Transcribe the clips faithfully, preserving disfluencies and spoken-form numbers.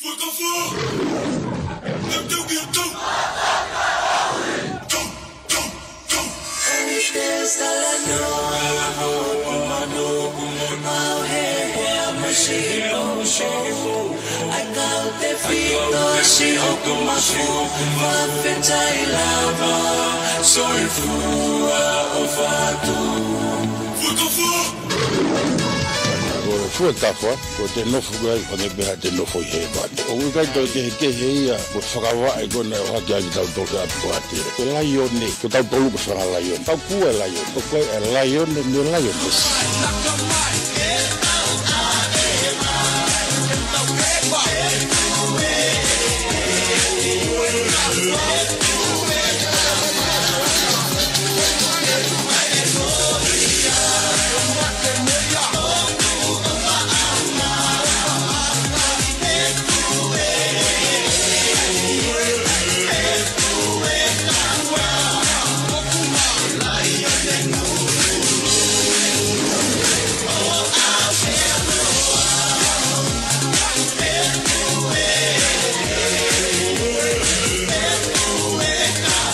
Fuakava! Tau tau ki a tau! Tau, tau, tau! Any dance that I know, I hope you know, I got the feet, no, she open my foot, my fit, I love her. So if you are over to Fuakava! Ko e fuakava, ko ʻete nofo ai, ʻoku hangē pē ha ʻete nofo ʻi hēvani. ʻOku ʻikai toe kehekehe ia, ko e fakavaʻe ko ena ʻoku ʻohake ai kitautolu ki ʻapi ko ʻAtele. Ko e laione, ko tautolu ko e fanga laione. Tau kua e laione, ko koe e laione, mo e laione.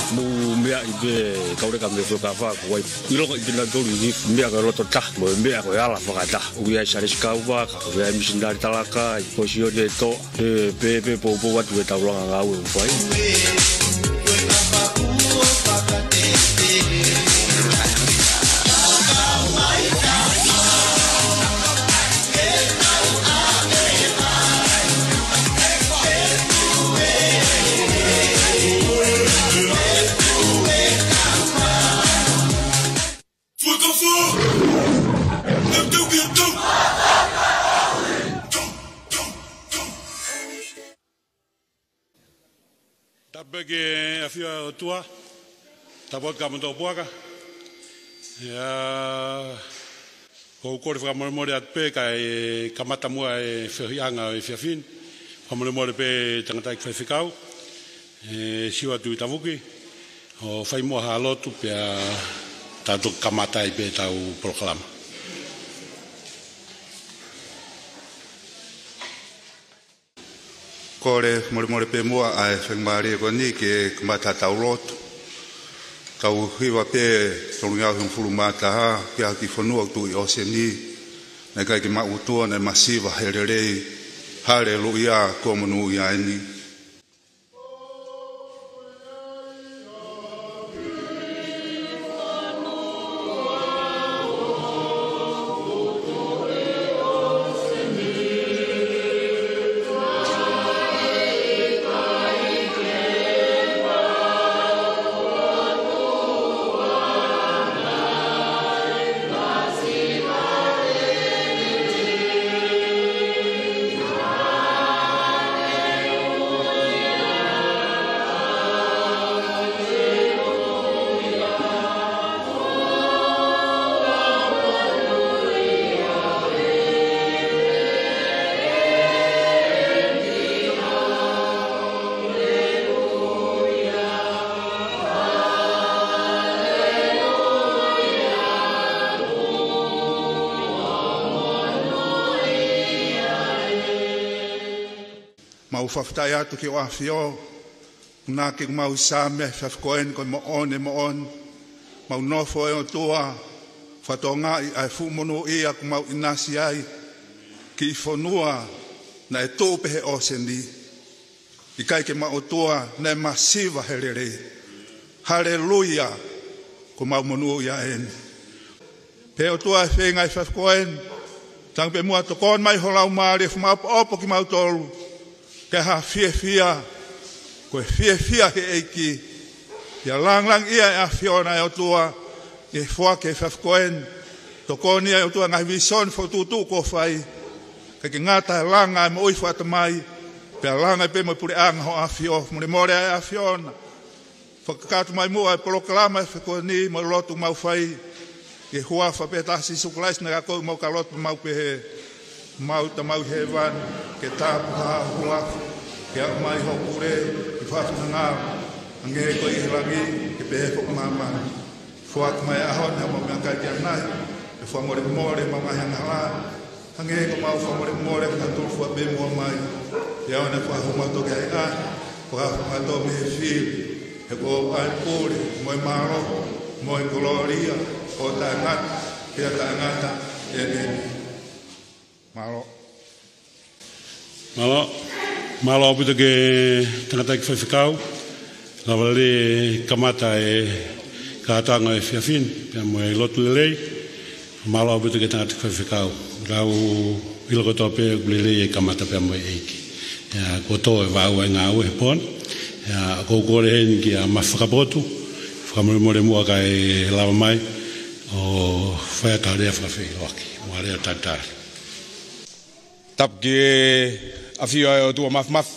Mou meaʻi pē kau leka mei he fuakava ko wai. ʻIlonga ʻi kinautolu ʻi he meʻa ko e loto taha, mo e meʻa ko e ala fakataha. ʻOku ʻi ai Sālesi Kauvaka, ʻoku ʻi ai Misinale Talakai, ko Sione Toa, ʻe, pē, pē, poupou atu e taulanga ngāue ʻoku fai. Fuakava! Tau tau ki a tau! Tapu ki he ʻafio ʻa e ʻOtua, tapu ki he kau motuʻa puaka. ʻIa, ʻoku ou kole fakamolemole atu pē kae kamata muʻa e feohiʻanga ʻo e efiafi ni. Fakamolemole pē tangataʻeiki faifekau, ʻe Siua Tuʻitavuki, ʻo fai muʻa ha lotu pea tau toki kamata ai pē ʻetau polokalama. Kole fakamolemole pē muʻa ʻa e faingamālie ko eni ke kamata ʻetau lotu. Tau hiva pē tolungeau hongofulu mā taha, ki he kiʻi fonua ʻoku tuʻu ʻi ʻōseni, naʻe ʻikai ke maʻu ʻOtua, naʻe masiva he lelei, haleluia, kuo monūʻia eni. Mau fakafetaʻi atu ki hoʻo ʻAfio, ʻuhinga ke mau ʻi he Saame he efiafi ko eni ko e moʻoni, moʻoni. Mau nofo ʻe ʻOtua, fakatokangaʻi ʻa e fuʻu monūʻia kuo mau ʻinasi ai, kiʻi fonua naʻe tuʻu pē he ʻōseni. ʻIkai ke maʻu ʻOtua, naʻe masiva he lelei. Haleluia, kuo mau monūʻia eni. Pea ʻOtua ʻe feinga ʻi he efiafi ko eni, tangi pē muʻa tokoni mai ho Laumālie ʻo fakamaʻopoʻopo kimautolu, ke ha fiefia, ko e fiefia he ʻEiki. ʻIa langilangiʻia ʻa e ʻAfiona ʻe ʻOtua, ʻi he foaki ʻo e efiafi ko eni, tokoni ʻa e ʻOtua ngaahi vīsone fokotuʻutuʻu kuo fai, ke ke ngata he langa ʻa e moʻui fakatamai, pea langa pē mo e puleʻanga ho ʻAfio, fakamolemole ʻa e ʻAfiona. Fakakakato mai muʻa e polokalama ʻo e efiafi ko eni mo e lotu mau fai, ʻi he huafa pē taha ʻo Sīsū Kalaisi naʻe akoʻi mo ka lotu mau pehē: Mau Tamai ʻi hēvani, ke tāpuhā ho huafa, ke aʻu mai hoʻo pule, ke fai ho finangalo, hangē ko ia ʻi langi, ke pehē foki ʻi māmani. Foaki mai he ʻaho ni haʻamau meʻakai ki ʻanai, pea fakamolemole ʻemau ngaahi angahala, hangē ko ʻemau fakamolemole ʻa kinautolu ʻoku fua pē muʻa mai. Pea ʻoua naʻa fakahū mautolu ki he ʻahiʻahi, fakahū mautolu mei he fili, he kuo ʻoʻou ʻa e pule, mo e mālohi, mo e kolōlia, ʻo taʻengata, pea taʻengata. ʻĒmeni. Mālō. Mālō. Mālō ʻaupito ki he tangataʻeiki faifekau. Lava lelei e kamata e kātoanga e efiafi ni, pea mo e lotu lelei. Mālō ʻaupito ki he tangataʻeiki faifekau. Tau ʻilo kotoa pē ʻoku lelei e kamata pea mo e ʻEiki. ʻIo, kuo tō e vaʻa ua e ngāue he pō ni. ʻIo, ʻoku ou kole heni kia Mafi Fakapotu, fakamolemole muʻa kae lava mai ʻo fai atu ha lea fakafeʻiloaki mo ha lea talitali. Tapu ki he ʻafio ʻa e ʻOtua Mafimafi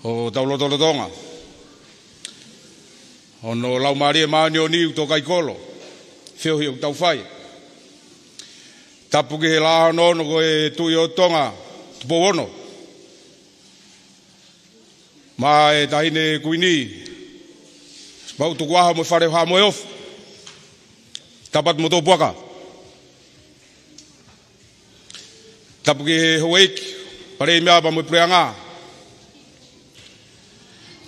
ʻo hotau lotolotonga. Hono Laumālie Māʻoniʻoni ʻoku tō kai kolo, feohi ʻoku tau fai. Tapu ki he Laʻā hono ono ko e Tuʻi ʻo Tonga, Tupou Ono. Mo e Taʻahine Kuini, Sipauʻu Tukuʻaho mo e Fale ʻo Haʻa Moheofo. Tapu atu mo Tōpuaka. Tapu ki he houʻeiki, Palēmia pea mo e Puleʻanga.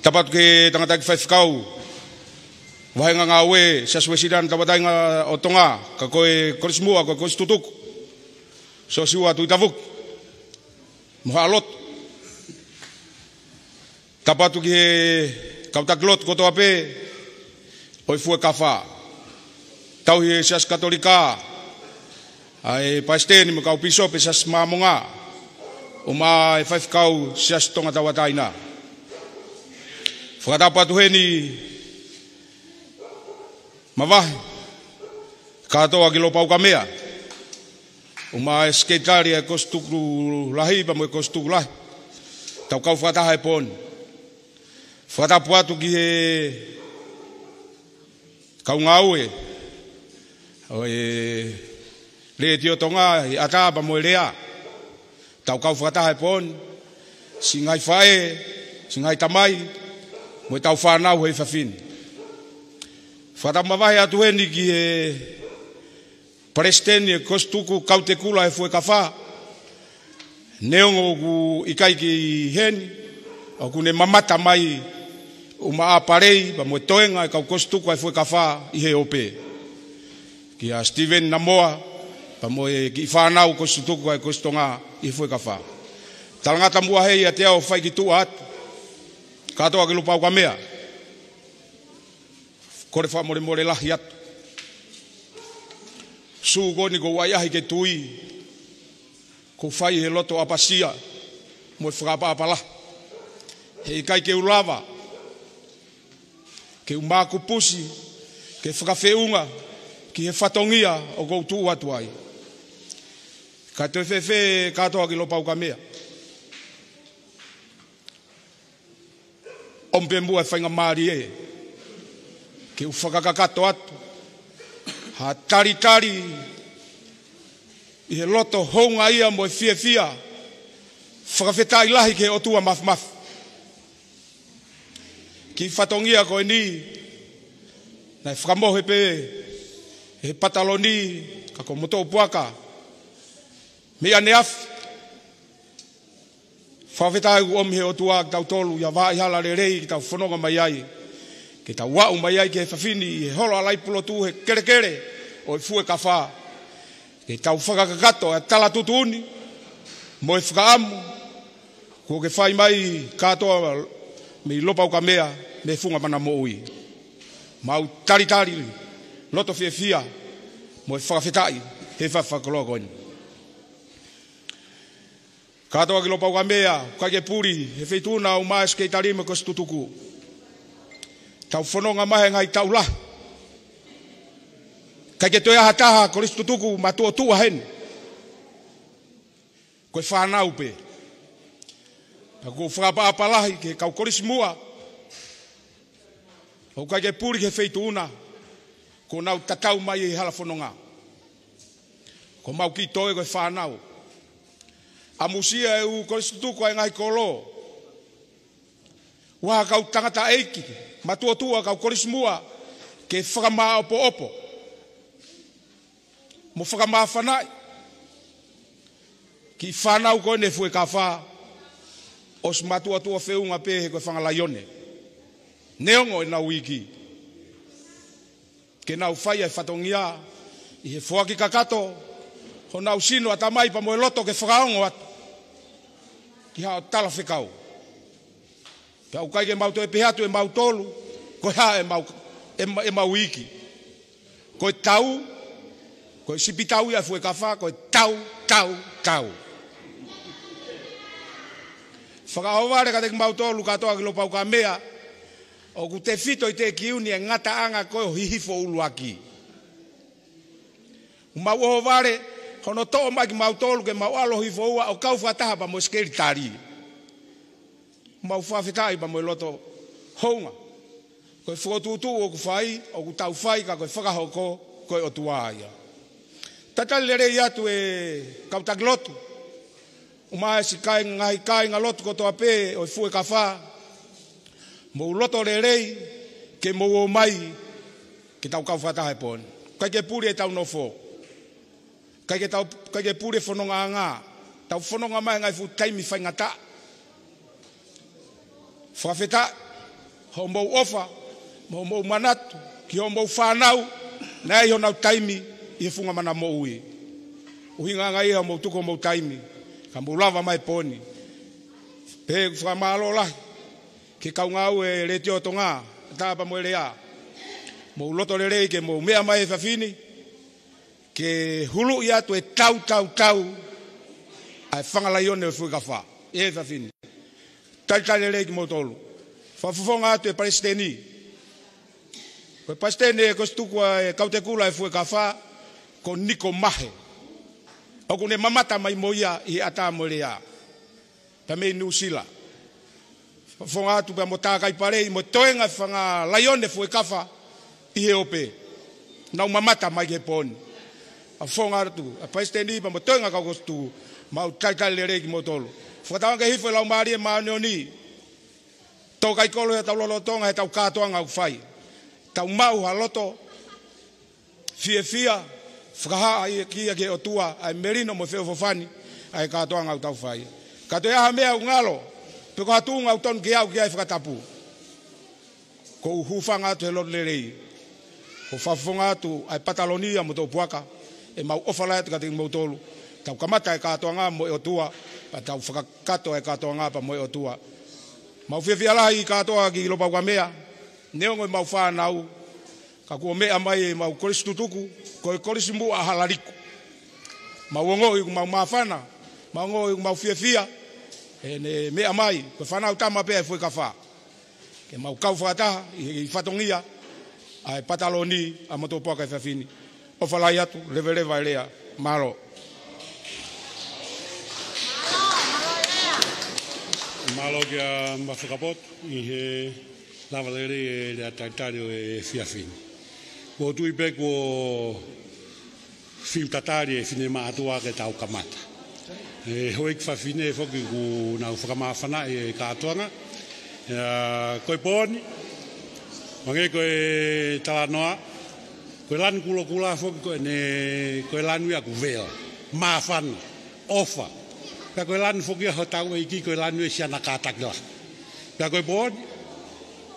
Tapu atu ki he tangataʻeiki faifekau, vahenga ngāue, Siasi Uēsiliana Tauʻatāina ʻo Tonga, ka ko e Kolisi Muʻa, ko e Kolisi Tutuku, Siosiua Tuʻitavuki, mo haʻa lotu. Tapu atu ki he kau taki lotu kotoa pē ʻo e Fuekafa. Tauhi e Siasi Katolika, ʻa e Palesiteni mo e kau pīsope Siasi Māmonga, ʻumaʻā e faifekau Siasi Tonga Tauʻatāina. Fakatapu atu heni mavahe kātoa ki Lopaukamea, ʻumaʻā e Sekelitali ʻa e Kolisi Tutuku Lahi pea mo e Kolisi Tutuku Lahi. Tau kau fakataha he pō ni. Fakatapu atu ki he kau ngāue ʻo e Letiō Tonga, ʻi ʻatā pea mo e lea. Tau kau fakataha he pō ni, siʻi ngaahi faʻē, siʻi ngaahi tamai, mo ʻetau fānau he efiafi ni. Fakatapu mavahe atu heni ki he Palesiteni e Kolisi Tutuku Kautekula e Fuekafa. Neongo ʻoku ʻikai ke ʻi heni, ʻoku ne mamata mai ʻumaʻā Palei pea mo e toenga e kau Kolisi Tutuku ʻa e Fuekafa ʻi he ope. Kia Steven Namoa, pea mo e kiʻi fānau Kolisi Tutuku ʻa e Kolisi Tonga ʻi he Fuekafa. Talangata muʻa heni ʻiate au ʻo fai ki tuʻa atu kātoa ki Lopaukamea. Kole fakamolemole lahi atu. Sū ko eni ʻoku ou ʻahiʻahi ke tui, ʻoku ou fai he loto ʻapasia mo e fakaʻapaʻapa lahi. He ʻikai ke u lava ke u mākupusi, ke fakafeʻunga ki he fatongia ʻoku ou tuʻu atu ai. Ka toe fēfē kātoa ki Lopaukamea. ʻOmi pē muʻa e faingamālie ke u fakakakato atu ha talitali ʻi he loto houngaʻia mo e fiefia. Fakafetaʻi lahi ki he ʻOtua Mafimafi. Kiʻi fatongia ko eni, naʻe fakamohe pē ʻe he pataloni, ka ko Motoʻupuaka, mei ʻaneafi. Fakafetaʻi ʻoku ʻomi ʻe he ʻOtua kitautolu ʻi ha vahaʻa hala lelei ke tau fononga mai ai, ke tau aʻu mai ai ki he efiafi ni ʻi he holo ʻa Laipulotu he kelekele ʻo e Fuekafa. Ke tau fakakakato ʻa e tala tuʻutuʻuni mo e fakaʻamu kuo ke fai mai kātoa mei Lopaukamea mei he funga mana moʻui. Mau talitali loto fiefia mo e fakafetaʻi he efiafi fakakoloa ko eni. Kātoa ki Lopaukamea, ʻoku ʻikai ke puli he feituʻu na ʻumaʻā e Sekelitali mo e Kolisi Tutuku. Tau fononga mai he ngaahi taʻu lahi. ʻIkai ke toe ʻi ai ha taha Kolisi Tutuku matuʻotuʻa heni. Ko e fānau pē. Pea ʻoku ou fakaʻapaʻapa lahi ki he kau Kolisi Muʻa ʻoku ʻikai ke puli he feituʻu na, kuo nau tatau mai he hala fononga. Ko homau kiʻi toe ko e fānau. ʻAmusia e ʻū Kolisi Tutuku ʻa e ngaahi kolo. ʻOku ʻi ai ha kau tangataʻeiki matuʻotuʻa, kau Kolisi Muʻa, ke fakamāʻopoʻopo mo fakamāfanaʻi e kiʻi fānau ko eni e Fuekafa, ʻOsi matuʻotuʻa feʻunga pē he ko e fanga laione. Neongo ʻenau iiki, ke nau fai ʻa e fatongia ʻi he foaki kakato honau sino, ʻatamai pea mo e loto ke fakaongo atu ki haʻo talafekau. Pea ʻoku ʻikai ke mau toe pehē atu ʻe mautolu ko e hā ʻemau, ʻema-, ʻemau iiki. Ko e tau, ko e sipi tau ia ʻa Fuekafa, ko e tau, tau, tau. Fakaʻohovale kiate kimautolu kātoa ki Lopaukamea, ʻoku tefito ʻi he kiuni e ngataʻanga ko ē ʻo Hihifo ʻUluaki. Mau ʻohovale hono toʻo mai kimautolu ke mau ʻalu ʻo Hihifo Ua ʻo kau fakataha pea mo e sekelitali. Mau fakafetaʻi pea mo e loto hounga. Ko e fokotuʻutuʻu ʻoku fai, ʻoku tau fai ka ko e fakahoko, ko e ʻOtua ia. Talitali lelei atu e kau taki lotu, ʻumaʻā siʻi kāinga, ngaahi kāingalotu kotoa pē ʻo e Fuekafa. Mou loto lelei ke mou ō mai ke tau kau fakataha he pō ni. ʻIkai ke puli ʻetau nofo. ʻIkai ke tau, ʻikai ke puli e fonongaʻanga. Tau fononga mai he ngaahi fuʻu taimi faingataʻa. Fakafetaʻi hoʻomou ʻofa mo hoʻomou manatu ki hoʻomou fānau naʻe ʻi honau taimi ʻi he funga manamoʻui. ʻUhinga ia hoʻomou tuku homou taimi ka mou lava mai he pō ni. Pea ʻoku fakamālō lahi ki he kau ngāue Letiō Tonga, tā pea mo e Lea. Mou loto lelei ke mou meʻa mai he efiafi ni ke huluʻi atu e tau, tau, tau ʻa e fanga laione ʻo e Fuekafa he efiafi ni. Talitali lelei kimoutolu. Fakafofonga atu e palesiteni. Ko e palesiteni ʻo e kolisi tuku ʻa e Kautekula ʻo e Fuekafa, ko Niko Mahe. ʻOku ne mamata mai mo ia ʻi he ʻatā mo e Lea pea mei Nuʻusila. Fakafofonga atu pea mo Tākai Palei mo e toenga fanga laione Fuekafa ʻi he ope. Nau mamata mai ki he pō ni. Fakafofonga atu ʻa e palesiteni pea mo e toenga kau kolisi tuku, mau talitali lelei kimoutolu. Fakatauange ke hifo e Laumālie Māʻoniʻoni, tō kaikolo ʻi hotau lotolotonga heʻetau kātoanga ʻoku fai. Tau maʻu ha loto fiefia, fakahā ia ki he ʻOtua ʻa e melino mo e feʻofoʻofani ʻa e kātoanga ʻoku tau fai. Ka toe ʻi ai ha meʻa ʻoku ngalo, pe ko ha tuʻunga ʻoku tonu ke aʻu ki ai e fakatapu, ʻoku ou hūfanga atu he loto lelei ʻo fakafofonga atu ʻa e pataloni ʻa Motuʻapuaka. ʻEmau ʻofa lahi atu kiate kimoutolu. Tau kamata e kātoanga mo e ʻOtua, pea tau fakakakato e kātoanga pea mo e ʻOtua. Mau fiefia lahi kātoa ki Lopaukamea, neongo ʻemau fānau, ka kuo meʻa mai ʻemau kolisi tutuku, ko e Kolisi Muʻa ʻa Halaliku. Mau ongoʻi ʻoku mau māfana, mau ongoʻi ʻoku mau fiefia heʻene meʻa mai, ko e fānau tama pē ʻa e Fuekafa, ke mau kau fakataha ʻi he fatongia ʻa e pataloni ʻa Motuʻapuaka he efiafi ni. ʻOfa lahi atu, leveleva e Lea. Mālō. Mālō kia Mafakapoto ʻi he lava lelei e lea talitali ʻo e efiafi ni. ʻOku ou tui pē kuo fiu tatali e finemātuʻa ke tau kamata. E houʻeiki fafine foki ʻoku nau fakamāfanaʻi e kātoanga. ʻIa, ko e pō ni, hangē ko e talanoa, ko e lanu kulokula foki ko ʻene, ko e lanu ia ʻoku vela, māfana, ʻofa. Pea ko e lanu foki ia hotau ʻEiki, ko e lanu ia ʻo e siana kātaki lahi. Pea ko e pō ni,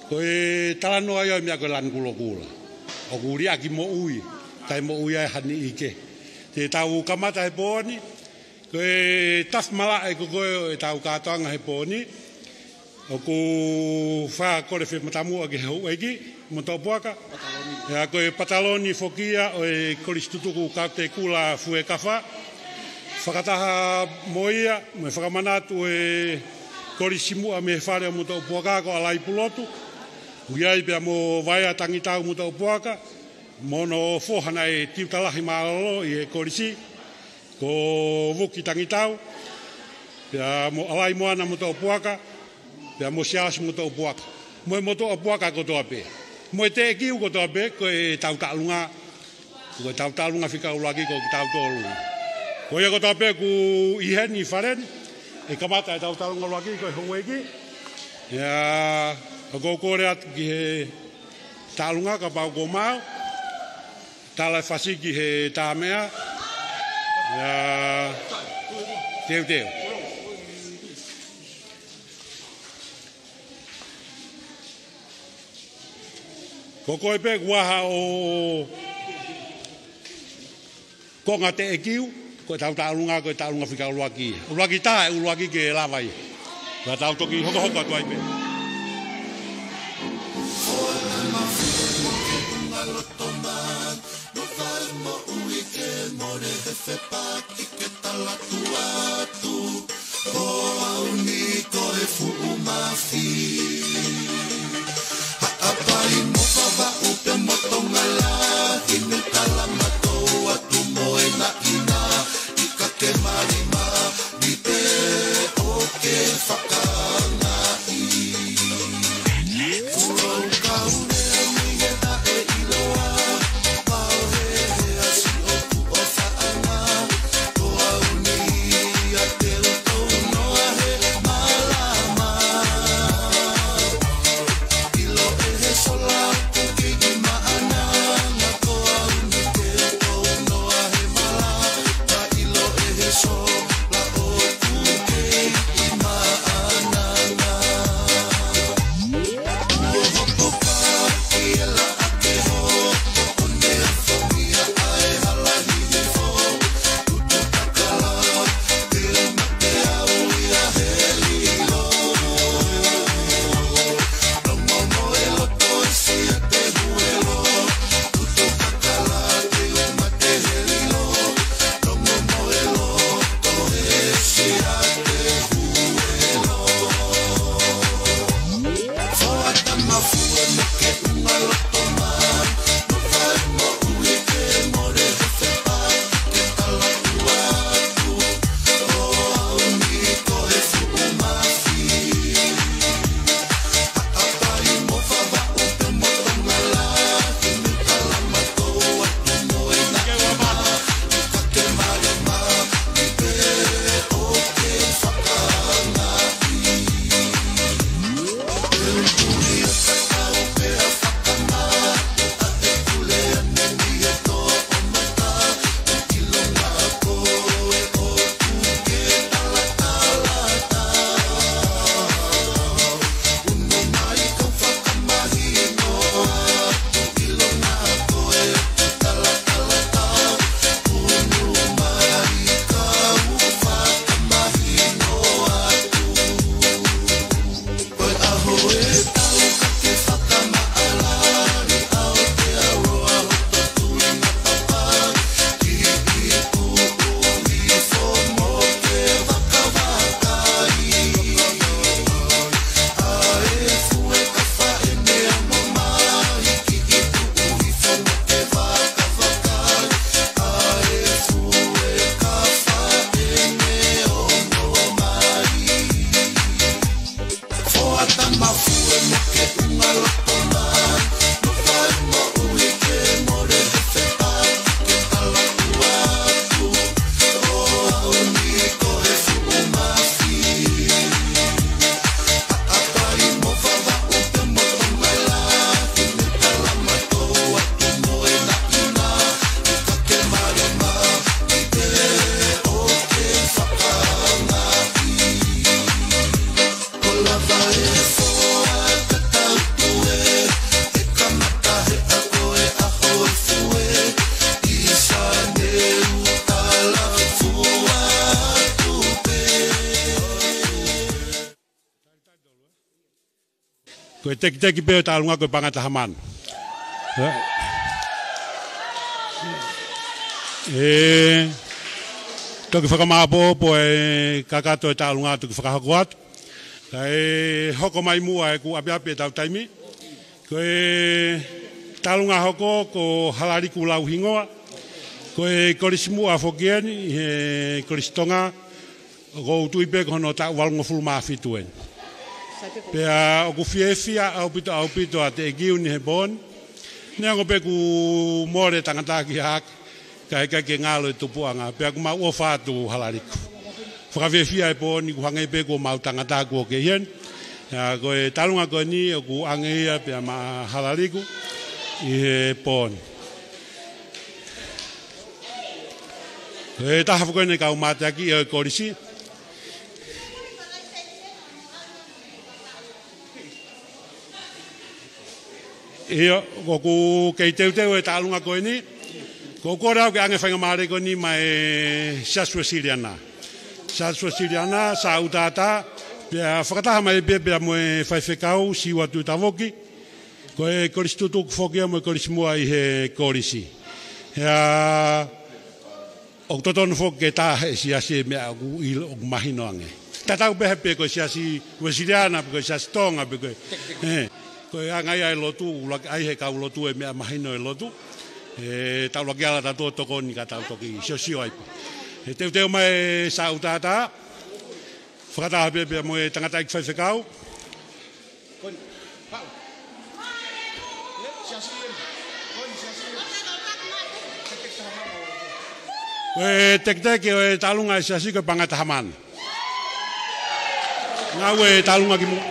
ko e talanoa ia ʻo e meʻa ko e lanu kulokula. ʻOku liʻaki moʻui, kae moʻui ai ha niʻihi kehe. Te tau kamata he pō ni, ko e tafi malaʻe ko ē ʻo ʻetau kātoanga he pō ni, ʻoku ou fakakole fakamatamua ki he houʻeiki Motuʻapuaka. ʻIa, ko e pataloni foki ia ʻo e kolisi tutuku Kautekula Fuekafa. Fakataha mo ia, mo e fakamanatu ʻo e Kolisi Muʻa mei he fale ʻo Motuʻapuaka ko ʻAlai Pulotu. ʻOku ʻi ai pea mo Vaea Tangitau Motuʻapuaka, mo hono foha naʻe tiuta lahi mālōlō ʻi he kolisi, ko Vuki Tangitau, pea mo ʻAlai Moana Motuʻapuaka, pea mo Siaosi Motuʻapuaka, mo e Motuʻapuaka kotoa pē, mo e Teʻekiu kotoa pē, ko ʻetau taʻalunga, ko ʻetau taʻalunga fika ʻuluaki ko kitautolu. Ko ia kotoa pē ʻoku ʻi heni ʻi fale ni, ʻe kamata ʻetau taʻalunga ʻuluaki ko e houʻeiki. ʻIa, ʻoku ou kole atu ki he taʻalunga kapau kuo maau. Tala e fasi ki he tāmeʻa. ʻIa, teuteu. Ko koe pē kuo hā ʻo konga teʻeki, ko ʻetau taʻalunga, ko e taʻalunga fika ʻuluaki. ʻUluaki tā, ʻuluaki ke lava ia. Ka tau toki hokohoko atu ai pē. Ko au ni ko e fuʻu mafi. Haʻapai mo Vavaʻu pea mo Tonga lahi, ne tala matou atu mo e naʻina, ʻi ka ke mali ma, ni pe o ke fakaangaʻi. Fuʻu kau ne ui he taʻe ʻiloa, pau he he asi ʻoku ʻofa ʻana. Ko e tekiteki pē ʻo e taʻalunga ko e paʻanga ʻe taha mano. ʻE, toki fakamāʻopoʻopo e kakato e taʻalunga, toki fakahoko atu. Kae hoko mai muʻa ʻeku ʻapiʻapi ʻetau taimi. Ko e taʻalunga hoko ko Halaliku Lauhingoa. Ko e kolisi muʻa foki eni, he Kolisi Tonga, ʻoku ou tui pē ko hono taʻu valungofulu mā fitu eni. Pea ʻoku fiefia ʻaupito, ʻaupito ʻa Teʻekiu ni he pō ni. Neongo pē kuo mole tangata ki hake, ka ʻe ʻikai ke ngalo e tupuʻanga, pea ʻoku mau ʻofa atu Halaliku. Fakafiefia e pō ni, kuo hangē pē kuo mau tangata kuo kei heni. ʻA, ko e taʻalunga ko eni ʻoku ʻoange ia pea maʻa Halaliku ʻi he pō ni. Ko e taha foki eni e kau mateaki ʻo e kolisi. ʻIo, ʻoku kei teuteu e taʻalunga ko eni. Ko e kole au ke ʻoange e faingamālie ko eni maʻa e Siasi Uēsiliana. Siasi Uēsiliana, Saʻutātā, pea fakataha mai pē pea mo e faifekau, Siua Tuʻitavoki. Ko e kolisi tutuku foki ia mo e kolisi muʻa ʻi he kolisi. Pea ʻoku totonu foki ke tā ʻe he siasi e meʻa ʻoku ʻilo, ʻoku mahino ange. Tatau pē pe ko e Siasi Uēsiliana, pe ko e Siasi Tonga, pe ko e, ē, ko e anga ia e lotu, ʻuluaki ʻai ʻe he kau lotu e meʻa mahino e lotu. Ē, tau ʻuluaki ala tautolu ʻo tokoni ka tau toki siosio ai pē. Ē, teuteu mai e Saʻutātā, fakataha pē pea mo e tangataʻeiki faifekau. Ko e teketeke ʻo e taʻalunga ʻa e siasi ko e paʻanga ʻe taha mano. Ngāue e taʻalunga ki muʻa.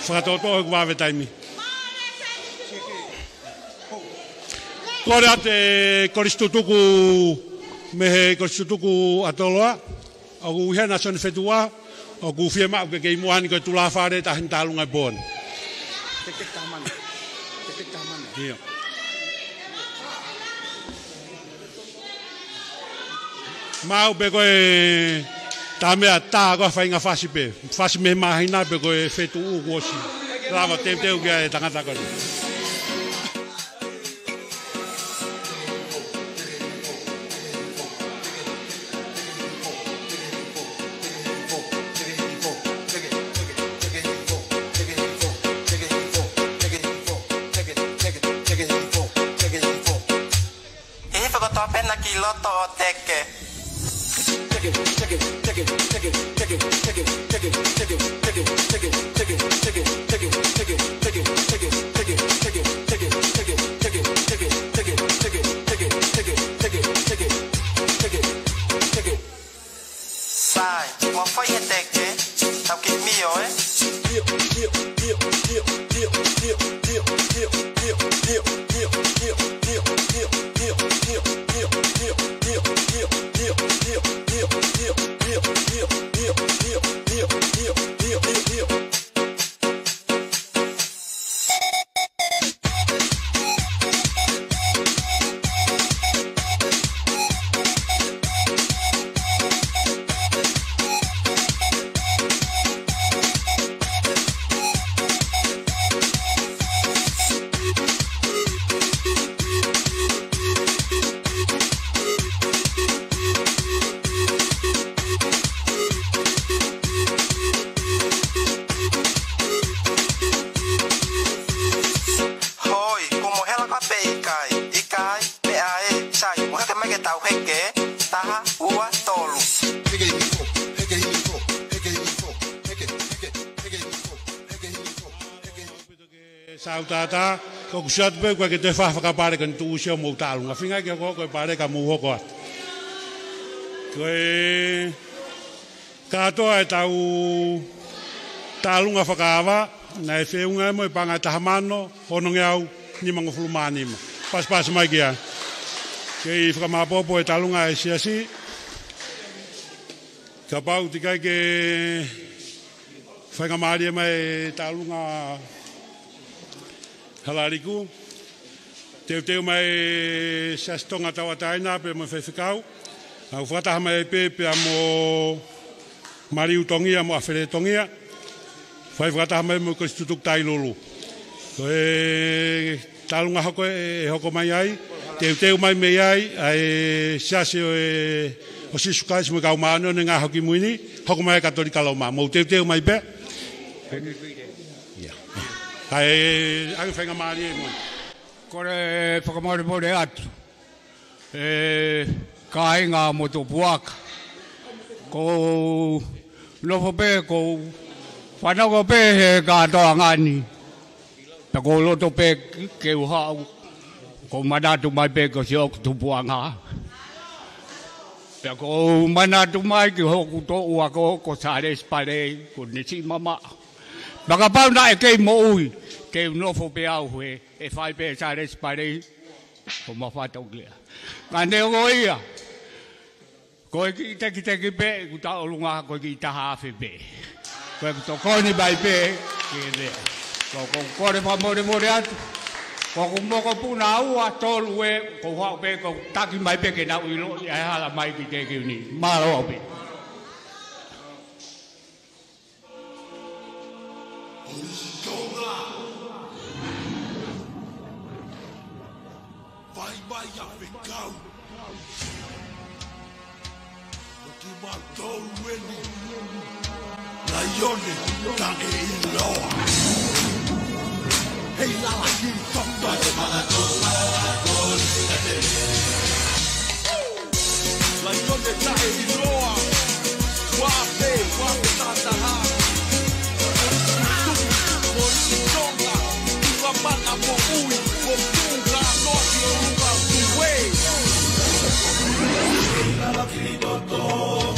Fakatōtō he kuo vave taimi. Kole atu e kolisi tutuku mei he kolisi tutuku ʻAtoloa. ʻOku ʻi hena Sione Fetuʻu, ʻoku fiemaʻu ke kei muʻa ni ko e tulāfale taʻahine taʻalunga e pō ni. ʻIo. Maʻu pē ko e tā meʻa tā ko e faʻahinga fasi pē. Fasi mei he māhina pe ko e fetuʻu kuo ʻosi. Lava teuteu ki ai e tangata ko eni. Hifo kotoa pē na ki loto ʻo teke. Sai, mo fai e teke, tau kiʻi mio, ē? Hoi, kuo mo hela ka pe ʻikai, ʻikai, meʻa ē, sai, mo heke mai ke tau heke, taha, ua, tolu. Heke hifo, heke hifo, heke hifo, heke, heke, heke hifo, heke hifo, heke hifo. Saʻutātā, ko ʻeku sio atu pē, ʻoku ʻikai ke toe fai ha fakapale ka ne tuʻusi ʻo mou taʻalunga. Feinga ke hoko ko e pale ka mou hoko atu. Ko e kātoa ʻetau taʻalunga fakaava, naʻe feʻunga mo e paʻanga ʻe taha mano, onongeau nimangofulu mā nima. Pasipasi mai ki ai. Kei fakamāʻopoʻopo e taʻalunga ʻa e siasi. Kapau ʻoku ʻikai ke faingamālie mai e taʻalunga Halaliku. Teuteu mai e Siasi Tonga Tauʻatāina pea mo e faifekau. ʻOku fakataha mai pē pea mo Maliu Tongia mo ʻAfele Tongia. Fai fakataha mai mo e kolisi tutuku Tailulu. Ko e taʻalunga hoko ē, ʻe hoko mai ai, teuteu mai mei ai ʻa e Siasi ʻo e, ʻo Sīsū Kalaisi mo e Kau Māʻoniʻoni ʻi he Ngaahi ʻAho Kimui Ni, hoko mai ʻa e Katolika Loma. Mou teuteu mai pē. ʻIo. Kae ʻoange faingamālie mo. Kole fakamolemole atu. ʻE kāinga mo Tupuaka. ʻOku ou nofo pē, ʻoku ou fanongo pē he kātoanga ni. Pea ʻoku ou loto pē ke u haʻu, ʻoku ou manatu mai pē ko siʻoku tupuʻanga. Pea ʻoku ou manatu mai ki hoku toʻu ako ko Sālesi Palei, kuo ne siʻi mamaʻo. Pea kapau naʻe kei moʻui, te u nofo pē au he, ʻe fai pē Sālesi Palei, ko Mafatongia. Ka neongo ia, ko e kiʻi tekiteki pē ʻeku tauʻolunga, ko e kiʻi taha afe pē. Ko ʻeku tokoni mai pē ki he meʻa. Ko, ko, kole fakamolemole atu. Ko hoku mokopuna ua, tolu ē, ʻoku ou haʻu pē ʻo taki mai pē ke nau ʻiloʻi ʻa e hala mai ki he tekiu ni. Mālō pē. Kolisi Tonga. Vaivai ʻa fekau. Ko kimautolu eni. Laione taʻeʻiloa. Hei lala ki Tonga. Laione taʻeʻiloa. Ua pē, ua pē tahataha. Kolisi Tonga. Ua mana moʻui. Ko Tonga noa ki ʻolunga ue. Ua pē tahataha.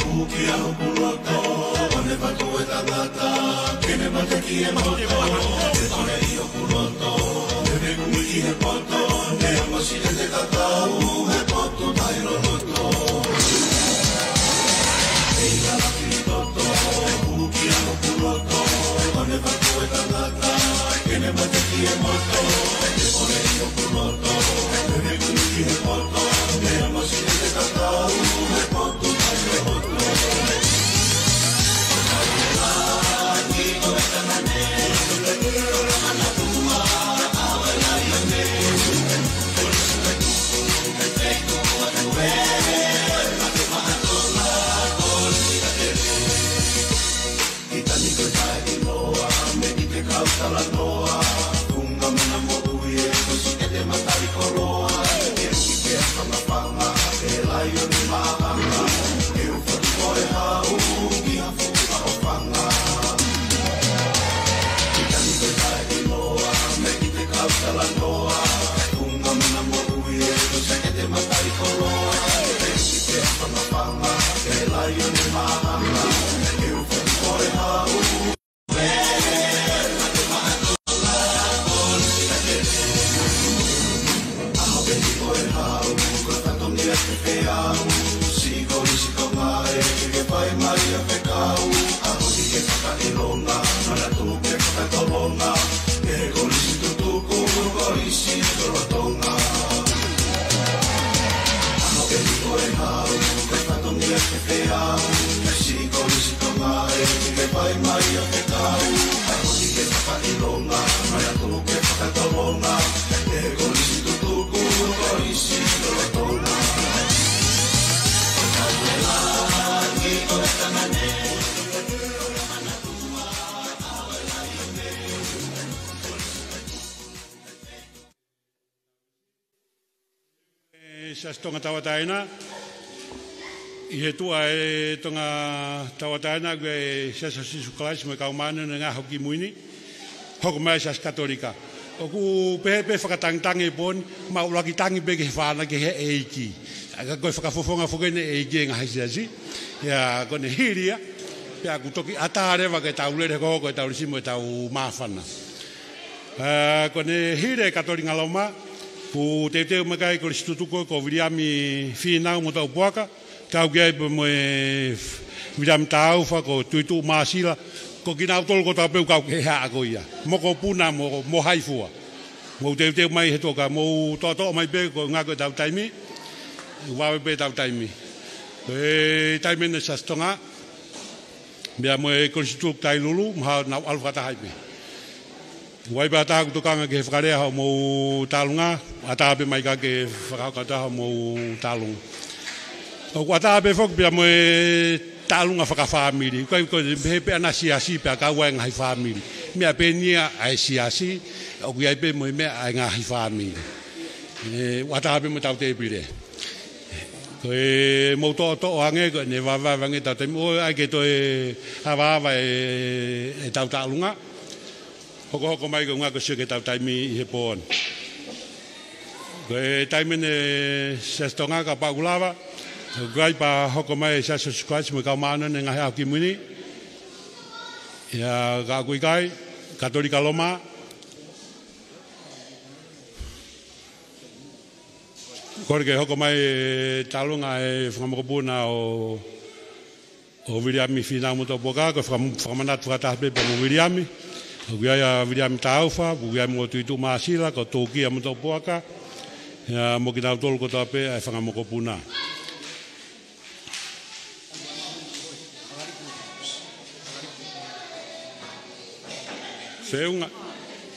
ʻE Siasi Tonga Tauʻatāina, ʻi he tuʻa ʻe Tonga Tauʻatāina, ko e Siasi ʻo Sīsū Kalaisi mo e Kau Māʻoniʻoni ʻi he Ngaahi ʻAho Kimui Ni, hoko mai e Siasi Katolika. ʻOku pehē pē fakatangitangi he pō ni, mau ʻuluaki tangi pē ki he fānau, ki he ʻEiki. Ka ko e fakafofonga foki eni e ʻEiki he ngaahi siasi. Ia, ko ʻene hili ia, pea ʻoku toki ʻatā leva ke tau lele hokohoko ʻetau lisi mo ʻetau māfana. Ā, ko ʻene hili e Katolika Loma, kuo teuteu mai ki ai e Kolisi Tutuku ko Viliami Fīnau Motuʻapuaka, kau ki ai pē mo e Viliami Tāufa, ko Tuʻituʻu Māsila, ko kinautolu kotoa pē ʻoku kau ki he haʻa ko ia. Mokopuna mo, mo hai fua. Mou teuteu mai he toka, mou toʻotoʻo mai pē ko e ʻuhinga ko ʻetau taimi, vave pē ʻetau taimi. Ko e taimi eni Siasi Tonga, pea mo e Kolisi Tutuku Tailulu, mahalo nau ʻalu fakataha ai pē. ʻOku ʻi ai pē ha taha ʻoku tokanga ki he fakalea hoʻomou tālunga, ʻatā pē mai ka ke fakahoko atu hoʻomou tālunga. ʻOku ʻatā pē foki pea mo e tālunga fakafāmili. ʻOku ʻikai ko e pehē pē ʻa e siasi pea kau ai e ngaahi fāmili. Meʻa pē eni ia ʻa e siasi, ʻoku ʻi ai pē mo e meʻa ʻa e ngaahi fāmili. ʻE, ʻoku ʻatā pē mo ʻetau tēpile. Ko e mou toʻotoʻo ange, ko ʻene vavevave ange ʻetau taimi, ʻoua ʻe ʻai ke toe avaava e, ʻetau tālunga. Hokohoko mai ko e ʻuhinga ko e sio ki heʻetau taimi ʻi he pō ni. Ko e taimi eni Siasi Tonga kapau ʻoku lava, ʻoku ʻi ai pē hoko mai e Siasi ʻo Sīsū Kalaisi mo e Kau Māʻoniʻoni ʻi he Ngaahi ʻAho Kimui Ni. Ia ka ʻoku ʻikai, Katolika Loma. Kole ke hoko mai e tālunga e fanga mokopuna ʻo ʻo Viliami Fīnau Motuʻapuaka, ko e fakam-, fakamanatu fakataha pē pea mo Viliami. ʻOku ʻi ai ʻa Viliami Taufa, ʻoku ʻi ai mo Tuʻituʻu Māsila, ko Tūkia mo Toʻupuaka, ia mo kinautolu kotoa pē ʻa e fanga mokopuna. Feʻunga.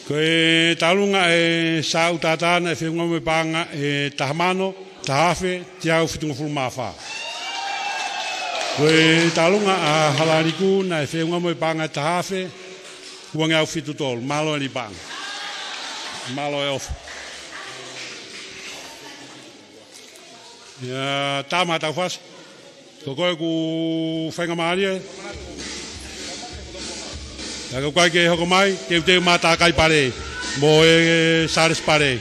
Ko e talunga ʻe sāʻu tātāna ʻe feʻunga mo e paʻanga ʻe taha mano, taha afe, teau fitungofulu mā fā. Ko e talunga ʻa Halaliku naʻe feʻunga mo e paʻanga ʻe taha afe, uangeau fitu tolu, mālō e lī paʻanga. Mālō e ʻofa. Ia, Tama Taufasi. Ko koe ʻoku faingamālie. Ia, ko koe ke hoko mai, teuteu mai Takai Palei. Mo e Sālesi Palei.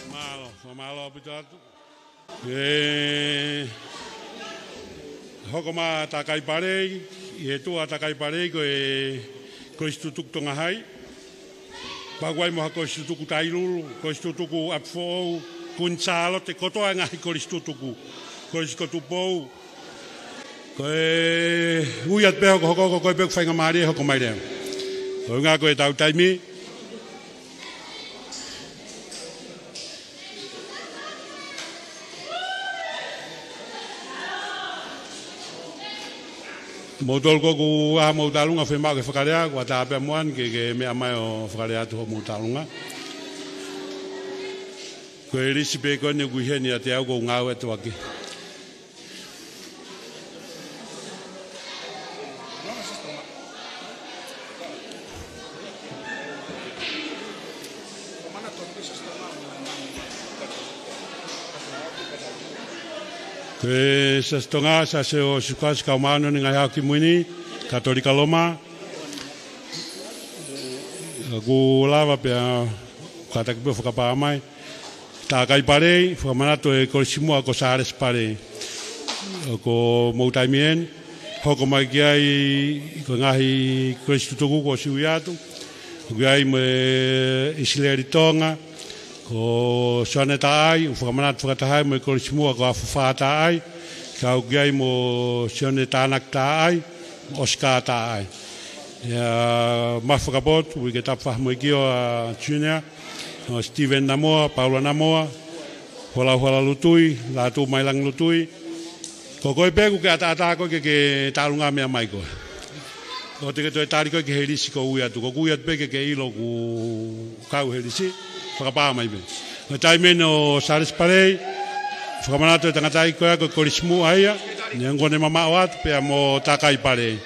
Mālō, mālō ʻaupito atu. ʻE hoko mai Takai Palei, ʻi he tuʻa Takai Palei ko e Kolisi Tutuku Tonga Hai. Pea ʻoku ʻi ai mo ha Kolisi Tutuku Tailulu, Kolisi Tutuku ʻApifoʻou, Kuini Sālote, kotoa e ngaahi Kolisi Tutuku, Kolisi ko Tupou. Ko e ui atu pē hokohoko, ko koe pē ʻoku faingamālie hoko mai leva. Ko e ʻuhinga ko e tau taimi. Moutolu ko ē ʻoku ʻi ai homou talunga, fiemaʻu ke fakalea, ʻoku ʻatā pē ʻa Moani ke, ke meʻa mai ʻo fakalea atu hoʻomou talunga. Ko e lisi pē ko eni ʻoku ʻi heni ʻiate au, ʻoku ou ngāue atu ʻaki. Ko e Siasi Tonga, Siasi ʻo Sīsū Kalaisi ʻo e Kau Māʻoniʻoni ʻi he Ngaahi ʻAho Kimui Ni, Katolika Loma. ʻOku lava pea kātaki pē ʻo fakapā mai. Takai Palei, fakamanatu e Kolisi Muʻa ko Sālesi Palei. ʻOku mou taimi eni, hoko mai ki ai ko e ngaahi Kolisi Tutuku kuo ʻosi ui atu. ʻOku ʻi ai mo e ʻIsileli Tonga, ko Sione Taʻai, ʻoku fakamanatu fakataha ai mo e Kolisi Muʻa ko Afufā Taʻai, ka ʻoku ʻi ai mo Sione Tānaki Taʻai, ʻOsika Taʻai. Ia, Mafi Fakapotu, Uike Tapu Fahamoikio ʻa Junior, ʻo Steven Namoa, Paula Namoa, Hola Hola Lutui, Lātū Mailangi Lutui. Ko koe pē ʻoku ke ʻataʻatā koe ke ke talunga meʻa mai koe. ʻOua te ke toe tali koe ki he lisi ʻoku ui atu. ʻOku ui atu pē ke ke ʻilo ʻoku kau he lisi. Fakapā mai pē. Ko e taimi eni ʻo Sālesi Palei, fakamanatu e tangataʻeiki ko ia ko e Kolisi Muʻa ia, neongo ne mamaʻo atu pea mo Takai Palei.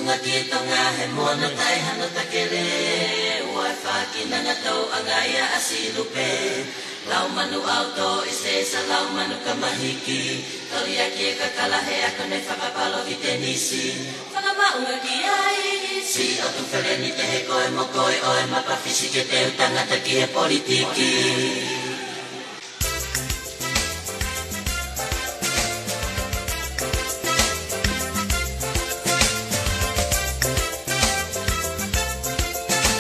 Taki Tonga he moana tai hano takele, ua e faki nanga tau angaia a silupe. Lau manu au to i se sa lau manu kamahiki. Toli aki e kakala he ako ne fakapalo ki tenisi. Fakamaʻunga ki ai, si o tu feleni te he koe mo koe o e mapa fisi ke teu tangata ki he politiki.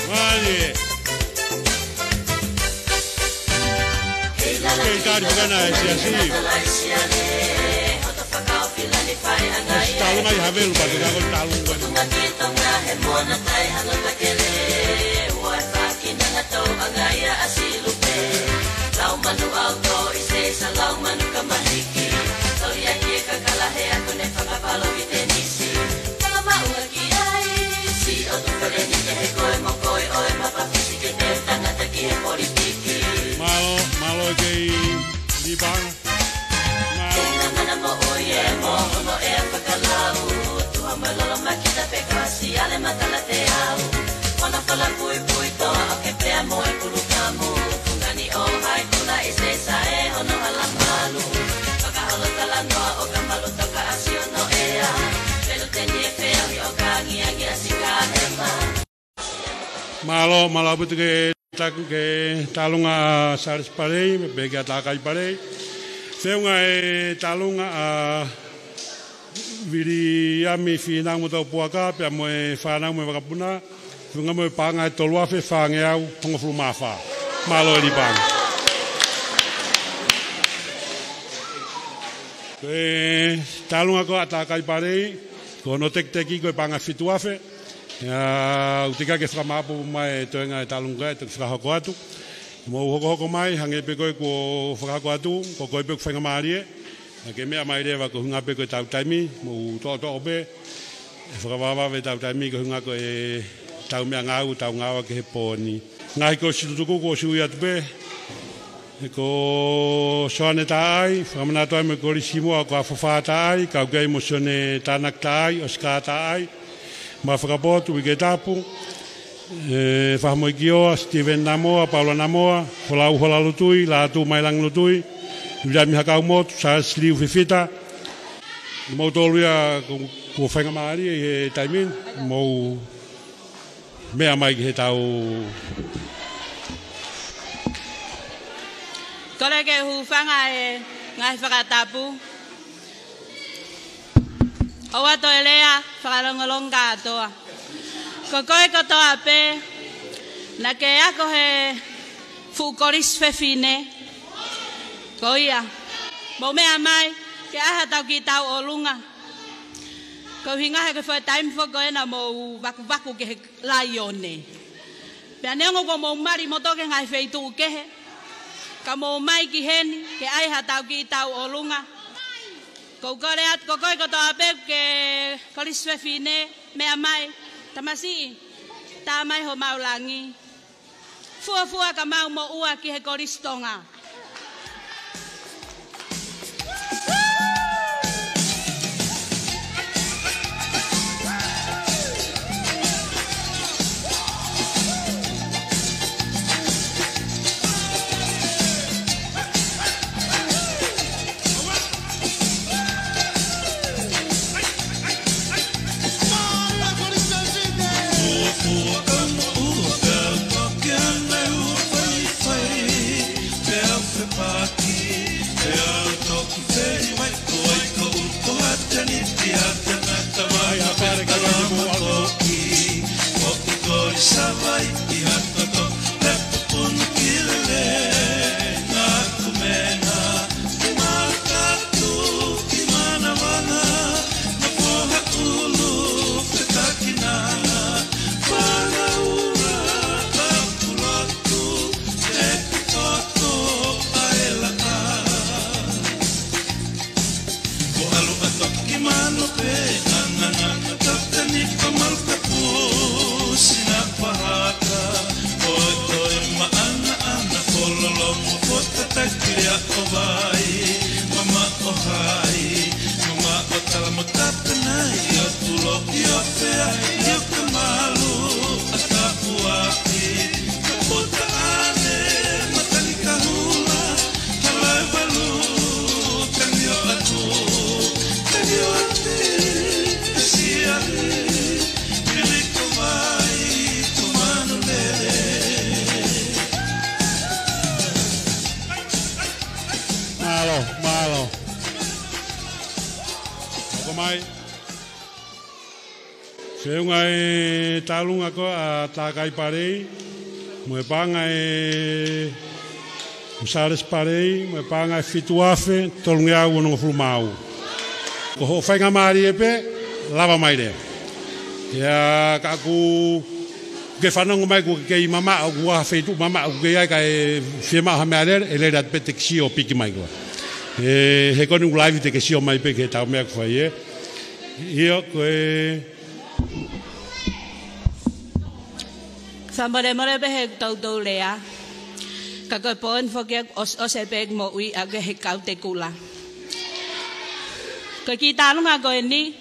Vale. Kei tari fukana e siasi. Talunga i Havelu, patu kako talunga. Mālō, mālō kei Lipa. Mālō, mālō ʻaupito ke ta-, ke talunga ʻa Salesi Palei, pea kia Takai Palei. Feʻunga e talunga ʻa Viliami Fīnau mo Taupuaka, pea mo e fānau mo e vakapuna. Feʻunga mo e paʻanga ʻe tolu afe fāngeau hongofulu mā fā. Mālō e Lipa. Ko e talunga ko ē ʻa Takai Palei, ko hono tekiteki ko e paʻanga fitu afe. ʻIa, ʻoku teʻeki ke fakamaʻopoʻopo mai e toenga e talunga ʻe toki fakahoko atu. Mou hokohoko mai, hangē pē ko ē kuo fakahoko atu, ko koe pē ʻoku faingamālie. ʻA ke meʻa mai leva ko e ʻuhinga pē ko e tau taimi, mou toʻotoʻo pē. ʻE fakavavevave e tau taimi ko e ʻuhinga ko e tau meʻangāue, tau ngāue ki he pō ni. Ngaahi kolisi tutuku kuo ʻosi ui atu pē. Ko Soane Taʻai, fakamanatu ai mo e kolisi moa ko Afofā Taʻai, kau ki ai mo Sione Tānaki Taʻai, ʻOsika Taʻai. Mafakapotu, Uike Tapu, ʻe, Fahamoikioa, Steven Namoa, Paula Namoa, Folau Hola Lutui, Lātū Mailangi Lutui, Viliami Hakaumotu, Salesi Liu Fifita, moutolu ia kuo, kuo faingamālie ʻi he taimi ni, mou meʻa mai ki he tau. Kole ke u hūfanga he ngaahi fakatapu. ʻOua toe lea fakalongolongo kātoa. Ko koe kotoa pē naʻa ke ako he fuʻu kolisi fefine, ko ia, mou meʻa mai ke ʻai haʻatau kiʻi tauʻolunga. Ko e ʻuhinga he ko e foʻi taimi foki ko ena mou vakuvaku ki he laione. Pea neongo kuo mou mali moutolu ki he ngaahi feituʻu kehe, ka mou ō mai ki heni ke ʻai haʻatau kiʻi tauʻolunga. Ko u kole atu ko koe kotoa pē ki he kolisi fefine, meʻa mai, tamasiʻi, tā mai homau langi. Fuofua ka mau moʻua ki he Kolisi Tonga. Feʻunga e taʻalunga ko ē ʻa Tākai Palei, mo e paʻanga ʻe Musales Palei, mo e paʻanga ʻe fitu afe tolungeau onongofulu mā ua. Ko hoʻo faingamālie pē, lava mai leva. ʻIa, ka ʻoku ke fanongo mai ʻoku ke kei mamaʻo, ʻoku ʻi ha feituʻu mamaʻo ʻoku ke ʻi ai kae fiemaʻu ha meʻalele, ʻe lele atu pē te ke sio piki mai koe. ʻE, he ko eni ʻoku live te ke sio mai pē ki he ʻetau meʻa ʻoku fai ē. ʻIo, ko e Fakamolemole pē he toutou lea. Ka ko e poini foki ʻoku ʻos-, ʻosi pē ʻeku moʻui ʻaʻaku he kau Tekula. Ko e kiʻi taʻalunga ko eni,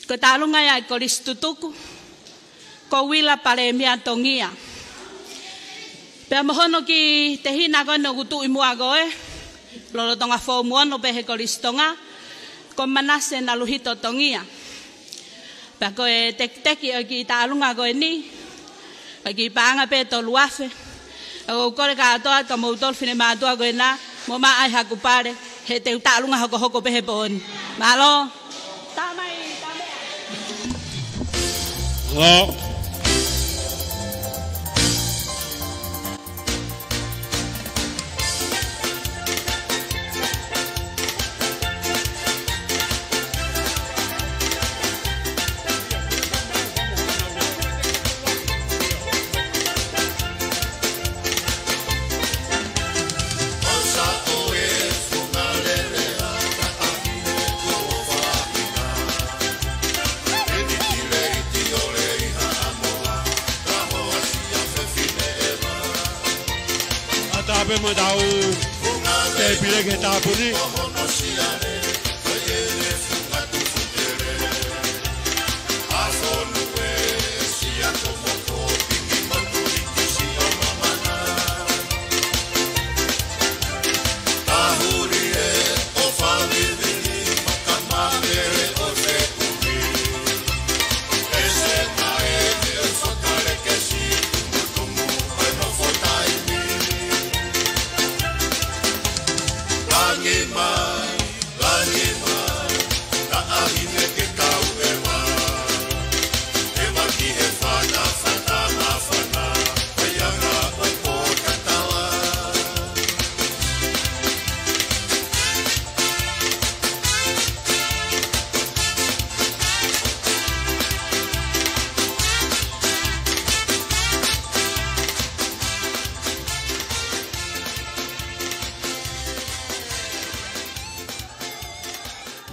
ko e taʻalunga ia ʻa e kolisi tutuku, ko Uila Palēmia Tongia. Pea mo hono kiʻi tehina ko eni ʻoku tuʻu ʻi muʻa ko ē, lolotonga foomu ono pē he Kolisi Tonga, ko Manase Naluhito Tongia. Pea ko e tekiteki ʻo e kiʻi taʻalunga ko eni, ko e kiʻi paʻanga pē tolu afe. ʻOku ou kole kātoa ka mou tolu finemātuʻa ko ena, mou maʻu ai haku pale, he te u taʻalunga hokohoko pē he pooni. Mālō. Tā mai, tā meʻa. Mālō. ʻAtā pē mo ʻetau tēpile ki he tāpuni.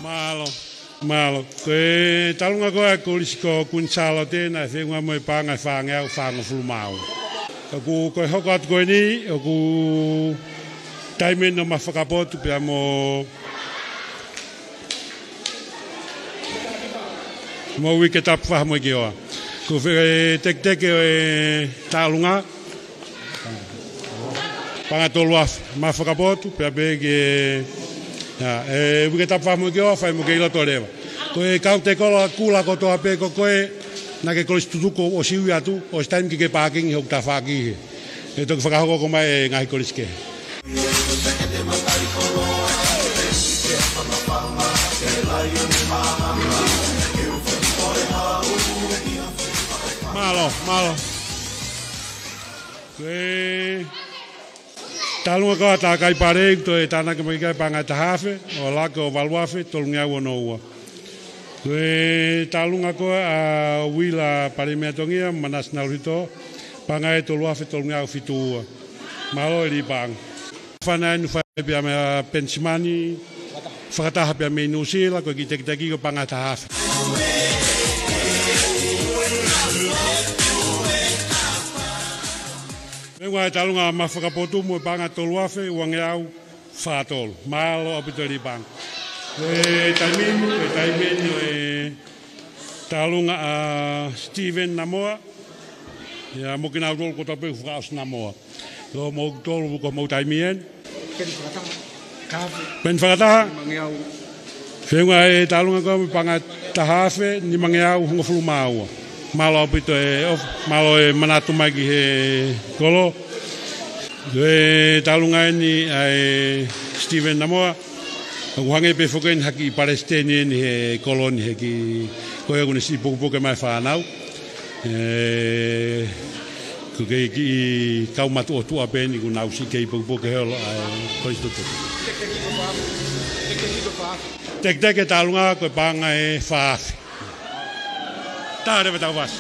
Mālō, mālō. Ko e taʻalunga ko ē ʻa e kolisi ko Kuini Sālote naʻe feʻunga mo e paʻanga ʻe fāngeau fāngofulu mā ua. ʻOku, ko e hoko atu ko eni, ʻoku taimi eni ʻo Mafakapotu pea mo, mo Uike Tapufaʻahimuʻekioa. Ko e fe-, tekiteki ʻo e taʻalunga, paʻanga tolu afe, Mafakapotu, pea pehē ki he, ʻa, ʻe Uike Tapufaʻahimuʻekioa, fai mo ke ʻi loto leva. Ko e kau tekolo ʻa Kula kotoa pē ko koe, naʻa ke kolisi tutuku ʻosi ui atu, ʻosi taimi ke ke pākingi hoku tafaʻaki hē. ʻE toki fakahoko mai e ngaahi kolisi kehe. Mālō, mālō. Ko e taʻalunga ko ē ʻa Tākai Palei, toe tānaki mai ki ai paʻanga ʻe taha afe, ʻo laka ʻo valu afe tolungeau ono ua. Ko e taʻalunga ko ē ʻa Uila Palēmia Tongia, Manase Naluhito, paʻanga ʻe tolu afe tolungeau fitu ua. Mālō e liʻi paʻanga. Fana enu fai pea mea Penisimani, fakataha pea mei Nuʻusila, ko e kiʻi tekiteki ko e paʻanga ʻe taha afe. Feʻunga e taʻalunga Mafakapotu mo e paʻanga tolu afe uangeau fā tolu. Mālō ʻaupito e liʻi paʻanga. Ko e taimi ni, ko e taimi ni ʻo e taʻalunga ʻa Steven Namoa. ʻIa, mo kinautolu kotoa pē ʻoku fakaʻosi Namoa. Ko moutolu, ko homou taimi eni. Peni fakataha. Kafe. Peni fakataha. Nimangeau. Feʻunga e taʻalunga ko ē mo e paʻanga ʻe taha afe, nimangeau hongofulu mā ua. Mālō ʻaupito e ʻofa, mālō e manatu mai ki he kolo. Ko e taʻalunga eni ʻa e Steven Namoa. ʻOku hangē pē foki eni ha kiʻi palesiteni eni he kolo ni he kiʻi Ko ia ʻoku ne siʻi pukepuke mai fānau. ʻE, ko e kiʻi kau matuʻotuʻa pē eni ʻoku nau siʻi kei pukepuke holo ai, ko e tutu. Teketeke Tālunga ko e paʻanga ʻe fā afe. Tale ʻe tau vasi.